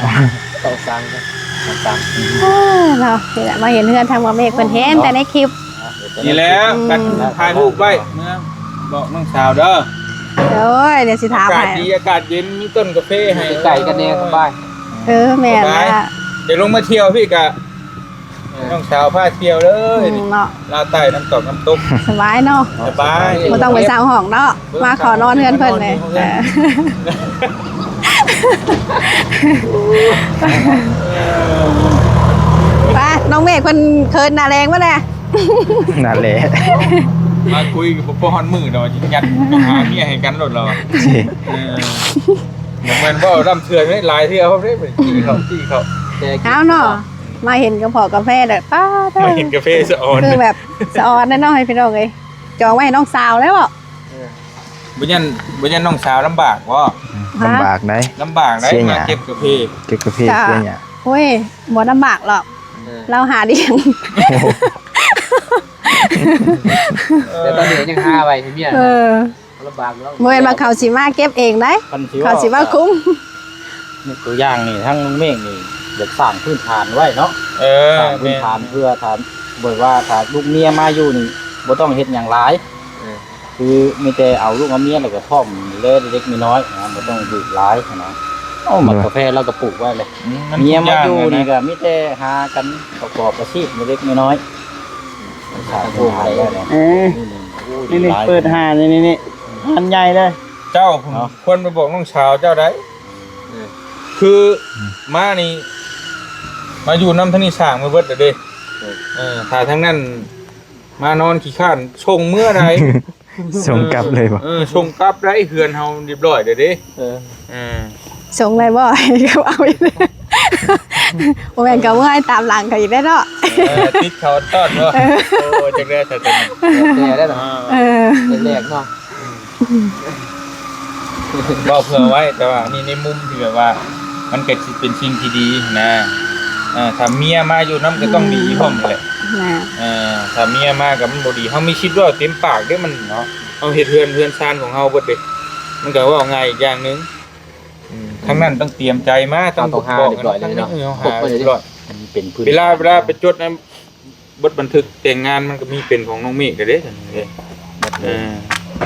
ເກົ້າສາມ ສາມສາມ ເອີ ເນາະ ນີ້ແຫຼະ ມາເຫັນເຮືອນທາງບ່າວເມກເພິ່ນເຫັນແຕ່ໃນຄລິບ ນີ້ແຫຼະ ອືມ ກັນຖ່າຍຮູບໄວ້ ເມືອບອກນ້ອງສາວເດີ ໂອ້ຍ ດຽວຊິຖາມໃຫ້ ອາກາດດີ ອາກາດເຢັນ ມີຕົ້ນກາເຟໃຫ້ ໃກ້ກັນແດ່ ສະບາຍ ເອີ ແມ່ນລະ ດຽວລົງມາທ່ຽວພີ້ກະ ເອີ ນ້ອງສາວພາທ່ຽວເລີຍ ອືມ ເນາະ ລາວໃຕ້ນ້ຳຕອກນ້ຳຕົກ ສະບາຍເນາະ ສະບາຍ ບໍ່ຕ້ອງໄປເຊົ່າຫ້ອງເນາະ ມາຂໍນອນເຮືອນເພິ່ນເລີຍ ເອີ ໄປ ນ້ອງເມກເພິ່ນເຂີນໜ້າແດງໝົດແລ້ວ ນັ້ນແຫຼະ ມາຄຸຍກັບບໍ່ຮອດມື້ດອກ ຍັດຫາເມຍໃຫ້ກັນໂລດລາວ ເອີ ບໍ່ແມ່ນເວົ້າລ່ຳເທື່ອເດ້ ຫຼາຍເທື່ອເຮົາເດ້ ຈີ່ເຂົາ ຈີ່ເຂົາ ເອົາເນາະ ມາເຫັນກະເພາະກາແຟແລ້ວ ປ້າດ ມາເຫັນກາເຟສະອອນ ຄືແບບສະອອນແນ່ເນາະ ໃຫ້ພີ່ນ້ອງເອີຍ ຈອງໄວ້ໃຫ້ນ້ອງສາວແລ້ວເບາະ ເອີ ບໍ່ຢ້ານ ບໍ່ຢ້ານນ້ອງສາວລຳບາກບໍ່? ລຳບາກໃດ໋ ລຳບາກໃດ໋ ເສຍຫຍ້າ ມາເກັບກາເຟ ເກັບກາເຟ ເສຍຫຍ້າ ໂອ້ຍ ບໍ່ລຳບາກຫຼອກ ເອີ ລາວຫາລ້ຽງ ແຕ່ຕອນນີ້ຍັງຫາໄວ້ໃຫ້ເມຍ ເອີ ລຳບາກເນາະ ບໍ່ແມ່ນວ່າເຂົາຊິມາເກັບເອງໃດ໋ ເຂົາຊິມາຄຸມ ຍົກຕົວຢ່າງນີ້ ທາງລຸງເມກນີ້ ຢາກສ້າງພື້ນຖານໄວ້ເນາະ ເອີ ສ້າງພື້ນຖານ ແມ່ນ ເພື່ອຖ້າ ແບບວ່າຖ້າລູກເມຍມາຢູ່ນີ້ ບໍ່ຕ້ອງເຮັດຫຍັງຫຼາຍ ເອີ ຄືມີແຕ່ເອົາລູກເອົາເມຍ ແລ້ວກໍພ້ອມເລີຍເລັກໆນ້ອຍໆນະ ບໍ່ຕ້ອງດຸຫຼາຍນະ ເອົາໝາກກາແຟລາວກໍປູກໄວ້ເລີຍ ອືມ ເມຍມາຢູ່ນີ້ກໍມີແຕ່ຫາກັນປະກອບອາຊີບເລັກໆນ້ອຍໆ ເອີ ນີ້ ນີ້ ເປີດຮ້ານນີ້ ນີ້ ຮ້ານໃຫຍ່ເລີຍ ເຈົ້າພຸ້ນ ຄວນໄປບອກນ້ອງສາວເຈົ້າໄດ໋ ເອີ ຄື ອືມ ມານີ້ ມາຢູ່ນຳທາງນີ້ສ້າງມາເບິດແລ້ວເດ້ ເອີ ເອີ ຖ້າທາງນັ້ນມານອນຂີ້ຄ້ານ ສົ່ງເມືອໃດ໋ ສົ່ງກັບເລີຍບໍ່? ເອີ ສົ່ງກັບໄດ໋ ເຮືອນເຮົາຮຽບຮ້ອຍແລ້ວເດ້ ເອີ ເອີ ສົ່ງໄດ້ບໍ່? ເອົາອີກ ບໍ່ແມ່ນກໍເມື່ອຍຕາມຫຼັງເຂົາອີກແລ້ວເນາະ. ເອີ ຕິດເຂົາຕອດເນາະ. ເອີ ໂອ້ ຈັກແລ້ວ ແຕ່ແລ້ວເນາະ. ເອີ ແລກໆເນາະ. ເວົ້າເພື່ອໄວ້ ແຕ່ວ່າອັນນີ້ໃນມຸມທີ່ແບບວ່າ ມັນກໍຊິເປັນສິ່ງທີ່ດີນະ. ເອີ ຖ້າເມຍມາຢູ່ນຳກໍຕ້ອງດີພ້ອມແຫຼະ. ແມ່ນ. ເອີ ຖ້າເມຍມາກໍມັນບໍ່ດີ ເຮົາມີສິດເວົ້າເຕັມປາກເດ້ ມັນເນາະ. ເຮົາເຮັດເຮືອນ ເຮືອນຊານຂອງເຮົາເບິດເດ້ ມັນກໍເວົ້າງ່າຍອີກຢ່າງໜຶ່ງ. ອືມ ທາງນັ້ນຕ້ອງຕຽມໃຈມາ ຕ້ອງ ຕ້ອງຫາຮຽບຮ້ອຍເລີຍເນາະ. ເອີ ເຮົາຫາຮຽບຮ້ອຍ ເປັນພື້ນ ເວລາ ເວລາໄປຈົດໃນ ບົດບັນທຶກແຕ່ງງານມັນກໍມີເປັນຂອງນ້ອງເມກເດ້. ເອີ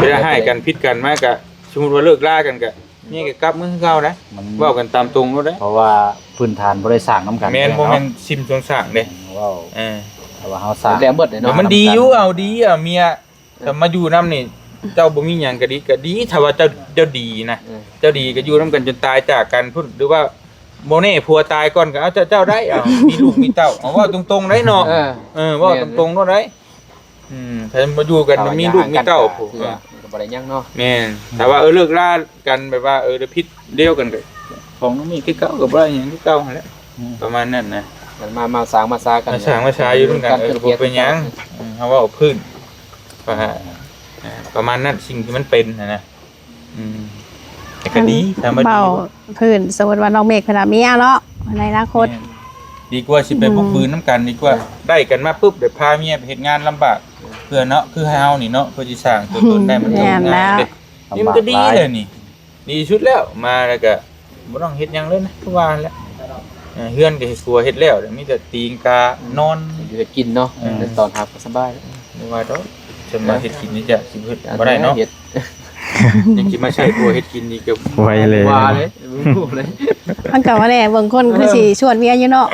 ເວລາຮ້າຍກັນຜິດກັນມາກະ ສົມມຸດວ່າເລີກລາກັນກະ ເມຍກໍກັບເມືອຄືເກົ່ານະ. ມັນເວົ້າກັນຕາມຕົງໂລດເດ້ ເພາະວ່າພື້ນຖານບໍ່ໄດ້ສ້າງນຳກັນ. ແມ່ນ ບໍ່ແມ່ນຊິມຊົງສ້າງເດ້. ເອີ ເວົ້າ ເອີ ແຕ່ວ່າເຮົາສ້າງ ແຕ່ເບິດເນາະ. ມັນດີຢູ່ ເອົາດີ ເອົາເມຍ ຖ້າມາຢູ່ນຳນີ້ ເຈົ້າບໍ່ມີຫຍັງກໍດີ ກໍດີ ຖ້າວ່າເຈົ້າ ເຈົ້າດີນະ. ເອີ ເຈົ້າດີກໍຢູ່ນຳກັນຈົນຕາຍຈາກກັນພຸ້ນ ຫຼືວ່າ ບໍ່ແນ່ຜົວຕາຍກ່ອນກໍເອົາເຈົ້າ ເຈົ້າໄດ້ ເອົາ ມີລູກມີເຕົ້າ ເອົາ ເວົ້າຕົງໆໄດ້ເນາະ. ເອີ ເອີ ເວົ້າຕົງໆໂລດໄດ້. ອືມ ຖ້າມາຢູ່ກັນມີລູກມີເຕົ້າ ກໍບໍ່ໄດ້ຫຍັງເນາະ. ແມ່ນ ຖ້າວ່າ ເອີ ເລີກລາກັນແບບວ່າ ເອີ ຜິດດຽວກັນກໍ ຂອງນ້ອງມີຄືເກົ່າ ກໍບໍ່ໄດ້ຫຍັງຄືເກົ່າຫັ້ນແຫຼະ. ອືມ ປະມານນັ້ນນະ. ກັນມາ ມາສ້າງມາສາກັນ ມາສ້າງມາສາຢູ່ນຳກັນ ເອີ ບໍ່ເປັນຫຍັງ. ອືມ ເຮົາເວົ້າພື້ນ ປະ ປະມານນັ້ນ ສິ່ງທີ່ມັນເປັນຫັ້ນນະ. ອືມ ແຕ່ກໍດີ ຖ້າມາດີ ເວົ້າພື້ນ ສົມມຸດວ່ານ້ອງເມກເພິ່ນວ່າເມຍເນາະ ໃນອະນາຄົດ ແມ່ນ ດີກວ່າຊິໄປ ອືມ ບຸກບືນນຳກັນ ດີກວ່າໄດ້ກັນມາປຶບ ໄດ້ພາເມຍໄປເຮັດງານລຳບາກ ເພື່ອເນາະ ຄືໃຫ້ເຮົານີ້ເນາະ ເພື່ອຊິສ້າງຕົວຕົນໄດ້ ມັນກໍງ່າຍເດ້. ນີ້ມັນກໍດີເລີຍນີ້ ດີສຸດແລ້ວ ມາແລ້ວກໍບໍ່ຕ້ອງເຮັດຫຍັງເລີຍນະ ຄືວ່າຫັ້ນແຫຼະ. ເອີ ເຮືອນກໍໃຫ້ຜົວເຮັດແລ້ວ ມີແຕ່ຕີງການອນ ຢູ່ເຮັດກິນເນາະ. ເອີ ແຕ່ຕອນຮັບກໍສະບາຍ ບໍ່ວ່າດອກ ສ່ວນມາກເຮັດກິນນີ້ຈະຊິເຮັດບໍ່ໄດ້ເນາະ. ຍັງຊິມາໃຊ້ຜົວເຮັດກິນອີກກໍ ໄວເລີຍ ວ່າເລີຍ ເອີ ມັນກໍວ່າແຫຼະ ເບິ່ງຄົນຄືຊິຊວນເມຍຢູ່ເນາະ.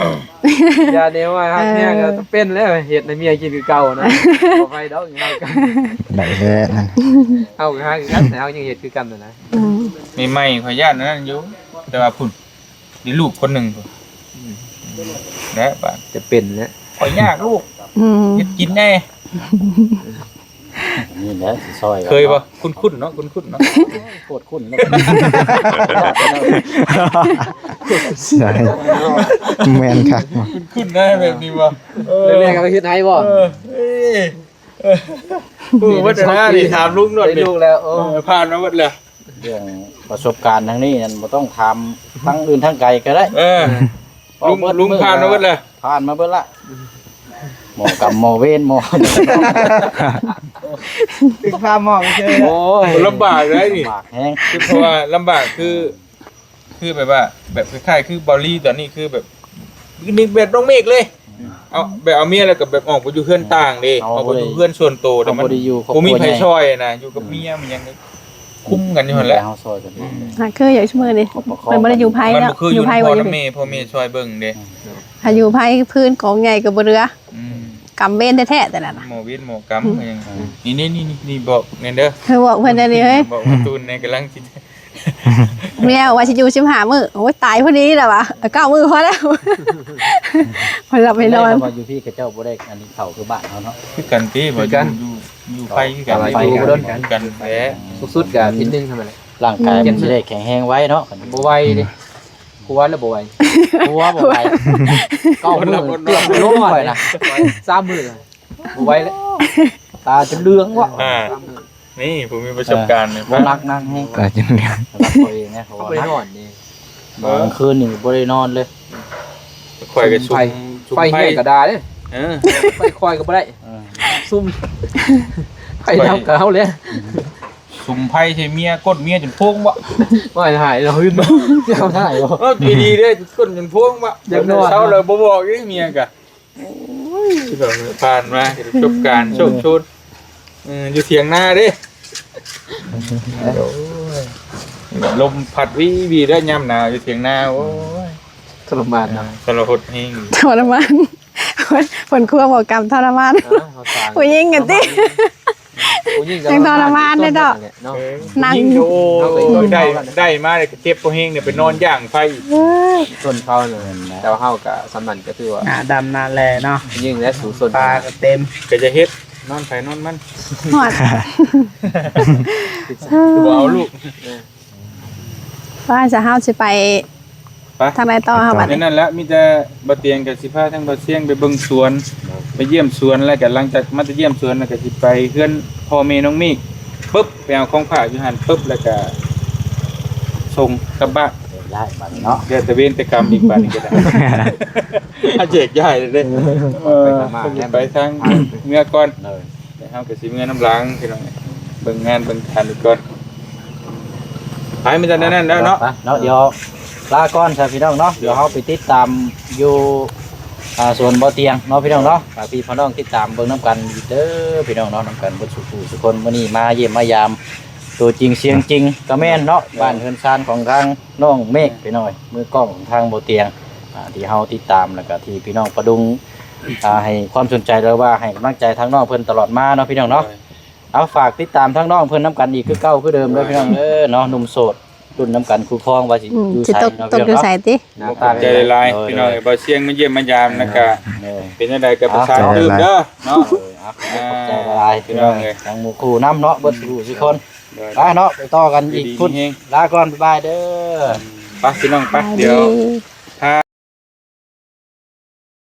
ຢ່າແນວວ່າຮັກເມຍກໍເປັນແລ້ວ ເຮັດໃຫ້ເມຍກິນຄືເກົ່ານະ. ບໍ່ໄປດອກ ໄດ້ແລ້ວນັ້ນ ເຮົາກໍຮັກຄືກັນ ແຕ່ເຮົາຍັງເຮັດຄືກັນນະ. ອືມ ໃໝ່ໆ ຂ້ອຍຢ້ານອັນນັ້ນຢູ່ ແຕ່ວ່າພຸ້ນ ມີລູກຄົນໜຶ່ງພຸ້ນ ແລ້ວບາດ ຈະເປັນແລ້ວ ຂ້ອຍຍາກລູກ ອືມ ເຮັດກິນແດ່. ນີ້ແຫຼະຊິຊ່ອຍ ເຄີຍບໍ່? ຄຸ້ນໆເນາະ ຄຸ້ນໆເນາະ ໂຄດຄຸ້ນເນາະ. ໃຊ່ ແມ່ນຄັກ ຄຸ້ນໆນະ ແບບນີ້ບໍ່? ເອີ ແລກໆກໍເຮັດໃຫ້ບໍ່? ເອີ ເອີ ຮູ້ເບິດແລ້ວນີ້ ຖາມລຸງໂລດນີ້ ໄດ້ລູກແລ້ວ ເອີ ຜ່ານມາເບິດແລ້ວ. ເລື່ອງປະສົບການທາງນີ້ນັ້ນ ບໍ່ຕ້ອງຖາມທາງອື່ນທາງໄກກໍໄດ້. ເອີ ລຸງ ລຸງຜ່ານມາເບິດແລ້ວ ຜ່ານມາເບິດລະ ໝໍກຳໝໍເວນ ໝໍ ຖືກພາໝໍໄປເຊີຍ. ໂອ້ຍ ລຳບາກເລີຍນີ້ ລຳບາກແຮງ ຄືເພາະວ່າລຳບາກ ຄື ຄືແບບວ່າ ແບບຄ້າຍໆ ຄືເບົາຫຼີຕອນນີ້ ຄືແບບ ນີ້ແບບນ້ອງເມກເລີຍ ເອົາ ແບບເອົາເມຍແລ້ວກໍແບບອອກໄປຢູ່ເຮືອນຕ່າງເດ້ ອອກໄປຢູ່ເຮືອນສ່ວນໂຕ ແຕ່ມັນບໍ່ມີໃຜຊ່ອຍນະ ຢູ່ກັບເມຍມັນຍັງຄຸມກັນຢູ່ຫັ້ນແຫຼະ ເຮົາຊ່ອຍກັນ. ອືມ ຫາກຄືຢູ່ຊຸມື້ນີ້ ເພິ່ນບໍ່ໄດ້ຢູ່ໃຜແລ້ວ ຢູ່ໃຜບໍ່ຢູ່ແມ່ ພໍ່ແມ່ຊ່ອຍເບິ່ງເດ້. ຖ້າຢູ່ໃຜພື້ນກອງໃຫຍ່ກໍບໍ່ເຫຼືອ ອືມ ກຳເວນແທ້ໆ ແຕ່ນັ້ນນະ ໝໍເວນໝໍກຳ. ອືມ ນີ້ໆໆ ນີ້ບອກແນ່ເດີ ເອີ ບອກເພິ່ນແນ່ນີ້ເອີຍ ບອກແມ່ຕູນແນ່ ກຳລັງຊິ ແລ້ວວ່າຊິຢູ່ສິບຫ້າມື້ ໂອ້ຍ ຕາຍພໍດີແລ້ວວ່າ ເກົ້າມື້ພໍແລ້ວ ພໍຫຼັບໄປນອນ. ວ່າຢູ່ພີ້ເຂົາເຈົ້າບໍ່ໄດ້ອັນນີ້ເຂົ້າຄືບ້ານເຮົາເນາະ ຄືກັນຕິ ວ່າຢູ່ ຢູ່ໄປຄືກັນ ໄປຄືກັນ ຄືກັນແຫຼະ ສຸດໆກໍອາທິດໜຶ່ງຫັ້ນແຫຼະ ຮ່າງກາຍມັນຊິໄດ້ແຂງແຮງໄວເນາະ. ບໍ່ໄວເດ້ ຜົວແລ້ວບໍ່ໄວ ຜົວບໍ່ໄວ ເກົ້າມື້ເກືອບລົ້ມຂ້ອຍນະ ສາມມື້ ບໍ່ໄວແລ້ວ ຕາຈົນເຫຼືອງວະ. ອ່າ ນີ້ຜູ້ມີປະສົບການນີ້ ເອີ ບໍ່ ໜັກ ໜັກແຮງ ຕາຈົນເຫຼືອງ ເຂົາເອງນະ ເຂົາວ່າໜັກ ບໍ່ໄດ້ນອນນີ້ ເອີ ມື້ຄືນນີ້ບໍ່ໄດ້ນອນເລີຍ. ຂ້ອຍກໍຊຸມ ໄຟ ໄຟແຮງກໍດ່າເດ້ ເອີ ໄຟຂ້ອຍກໍບໍ່ໄດ້ ເອີ ຊຸມ ໄຟເຮົາກໍເຮົາແຫຼະ ສຸມໄຟໃສ່ເມຍ ກົ້ນເມຍຈົນໂພງເບາະ ວ່າໃຫ້ຫາຍເນາະ ຫຶ້ນເນາະ ເຈົ້າໄດ້ບໍ່? ເອີ ດີໆເດ້ ກົ້ນຈົນໂພງເບາະ ຢາກນອນ ເຊົ້າແລ້ວບໍ່ບອກອີກເມຍກະ. ໂອ້ຍ ທີ່ແບບຜ່ານມາປະສົບການໂຊກໂຊນ ເອີ ຢູ່ຖຽງນາເດ້ ໂອ້ຍ ລົມພັດວີໆ ແລ້ວຍາມໜາວຢູ່ຖຽງນາ ໂອ້ຍ ທໍລະມານເນາະ ເອີ ທໍລະຫົດແຮງ ທໍລະມານ. ໂອ້ຍ ເພິ່ນຄວບບໍ່ກຳທໍລະມານ ເອີ ເຮົາສ້າງ ຜູ້ຍິງກັນຕິ ຜູ້ຍິງກໍ ຍັງທໍລະມານເດ້ເນາະ ເນາະ ເອີ ຜູ້ຍິງກໍ ໂອ້ຍ ໄດ້ ໄດ້ມາແລ້ວກໍເຈັບພໍແຮງເດ້ ໄປນອນຢ່າງໄຟອີກ ເອີ ຊົນເຜົ່ານັ້ນແຫຼະ ແຕ່ວ່າເຮົາກໍສ່ຳນັ້ນກໍຖືວ່າ ໜ້າດຳໜ້າແຫຼເນາະ ຜູ້ຍິງແຫຼະສູ້ຊົນ ປາກໍເຕັມ ກໍຈະເຮັດ ນອນໃຜນອນມັນ ຮອດ ຄືບໍ່ເອົາລູກ ເອີ ວ່າຈະ ເຮົາຊິໄປ ໄປ ທາງໃດຕໍ່ເຮົາບັດນີ້? ແມ່ນນັ້ນແຫຼະ ມີແຕ່ບໍ່ຕຽງກໍຊິພາທາງບໍ່ຕຽງໄປເບິ່ງສວນ ໄປຢ້ຽມສວນ ແລ້ວກໍຫຼັງຈາກມາຈາກຢ້ຽມສວນ ແລ້ວກໍຊິໄປເຮືອນພໍ່ແມ່ນ້ອງມີກ ປຶບ ໄປເອົາຂອງຝາກຢູ່ຫັ້ນ ປຶບ ແລ້ວກໍສົ່ງກັບບ້ານ ແຍກຍ້າຍບັດນີ້ເນາະ ແລ້ວແຕ່ເວນແຕ່ກຳອີກ ບັດນີ້ກໍໄດ້ ເຮົາແຍກຍ້າຍເດ້ ເອີ ໄປກັບມາ ເພິ່ນຊິໄປທາງເມືອກ່ອນ ໂດຍ ແລ້ວເຮົາກໍຊິເມືອນຳຫຼັງພີ່ນ້ອງ ເບິ່ງງານເບິ່ງການໄປກ່ອນ ໄປ ມີແຕ່ແນວນັ້ນແລ້ວເນາະ ໄປເນາະ ດຽວລາກ່ອນຊະພີ່ນ້ອງເນາະ ດຽວເຮົາໄປຕິດຕາມຢູ່ ອ່າ ສວນບໍ່ຕຽງເນາະພີ່ນ້ອງເນາະ ຝາກພີ່ນ້ອງຕິດຕາມເບິ່ງນຳກັນອີກເດີພີ່ນ້ອງເນາະ ນຳກັນເບິດສູ່ຜູ້ສູ່ຄົນ ມື້ນີ້ມາຢ້ຽມມາຢາມ ຕົວຈິງສຽງຈິງກໍແມ່ນເນາະ ແມ່ນ ບ້ານເຮືອນຊານຂອງທາງນ້ອງເມກ ພີ່ນ້ອງເອີຍ ມືກ້ອງຂອງທາງບໍ່ຕຽງ ອ່າ ທີ່ເຮົາຕິດຕາມ ແລ້ວກໍທີ່ພີ່ນ້ອງປະດຸງ ອ່າ ໃຫ້ຄວາມສົນໃຈ ຫຼືວ່າໃຫ້ກຳລັງໃຈທາງນ້ອງເພິ່ນຕະຫຼອດມາເນາະພີ່ນ້ອງເນາະ ໂດຍ ເອົາ ຝາກຕິດຕາມທາງນ້ອງເພິ່ນນຳກັນອີກຄືເກົ່າຄືເດີມເດີພີ່ນ້ອງເດີເນາະ ໜຸ່ມໂສດລຸ້ນນຳກັນ ຄູ່ຄອງວ່າຊິ ອືມ ຢູ່ ຊິ ໃສ ຕົກ ເນາະ ຕົກຢູ່ໃສຕິ ຂອບໃຈຫຼາຍໆ ໂດຍ ພີ່ນ້ອງເອີຍ ບໍ່ຕຽງມາຢ້ຽມມາຢາມ ແລ້ວກໍ ໂດຍ ເປັນຈັ່ງໃດກໍປະສານຕື່ມເດີເນາະ ເອີ ຂອບໃຈຫຼາຍໆ ພີ່ນ້ອງເອີຍ ທັງໝູ່ຄູ່ນຳເນາະ ເບິດສູ່ຜູ້ສູ່ຄົນ ໂດຍ ໄປເນາະ ໄປຕໍ່ກັນອີກພຸ້ນ ລາກ່ອນ ບາຍບາຍເດີ ໄປພີ່ນ້ອງ ໄປ ສະບາຍດີ ດຽວ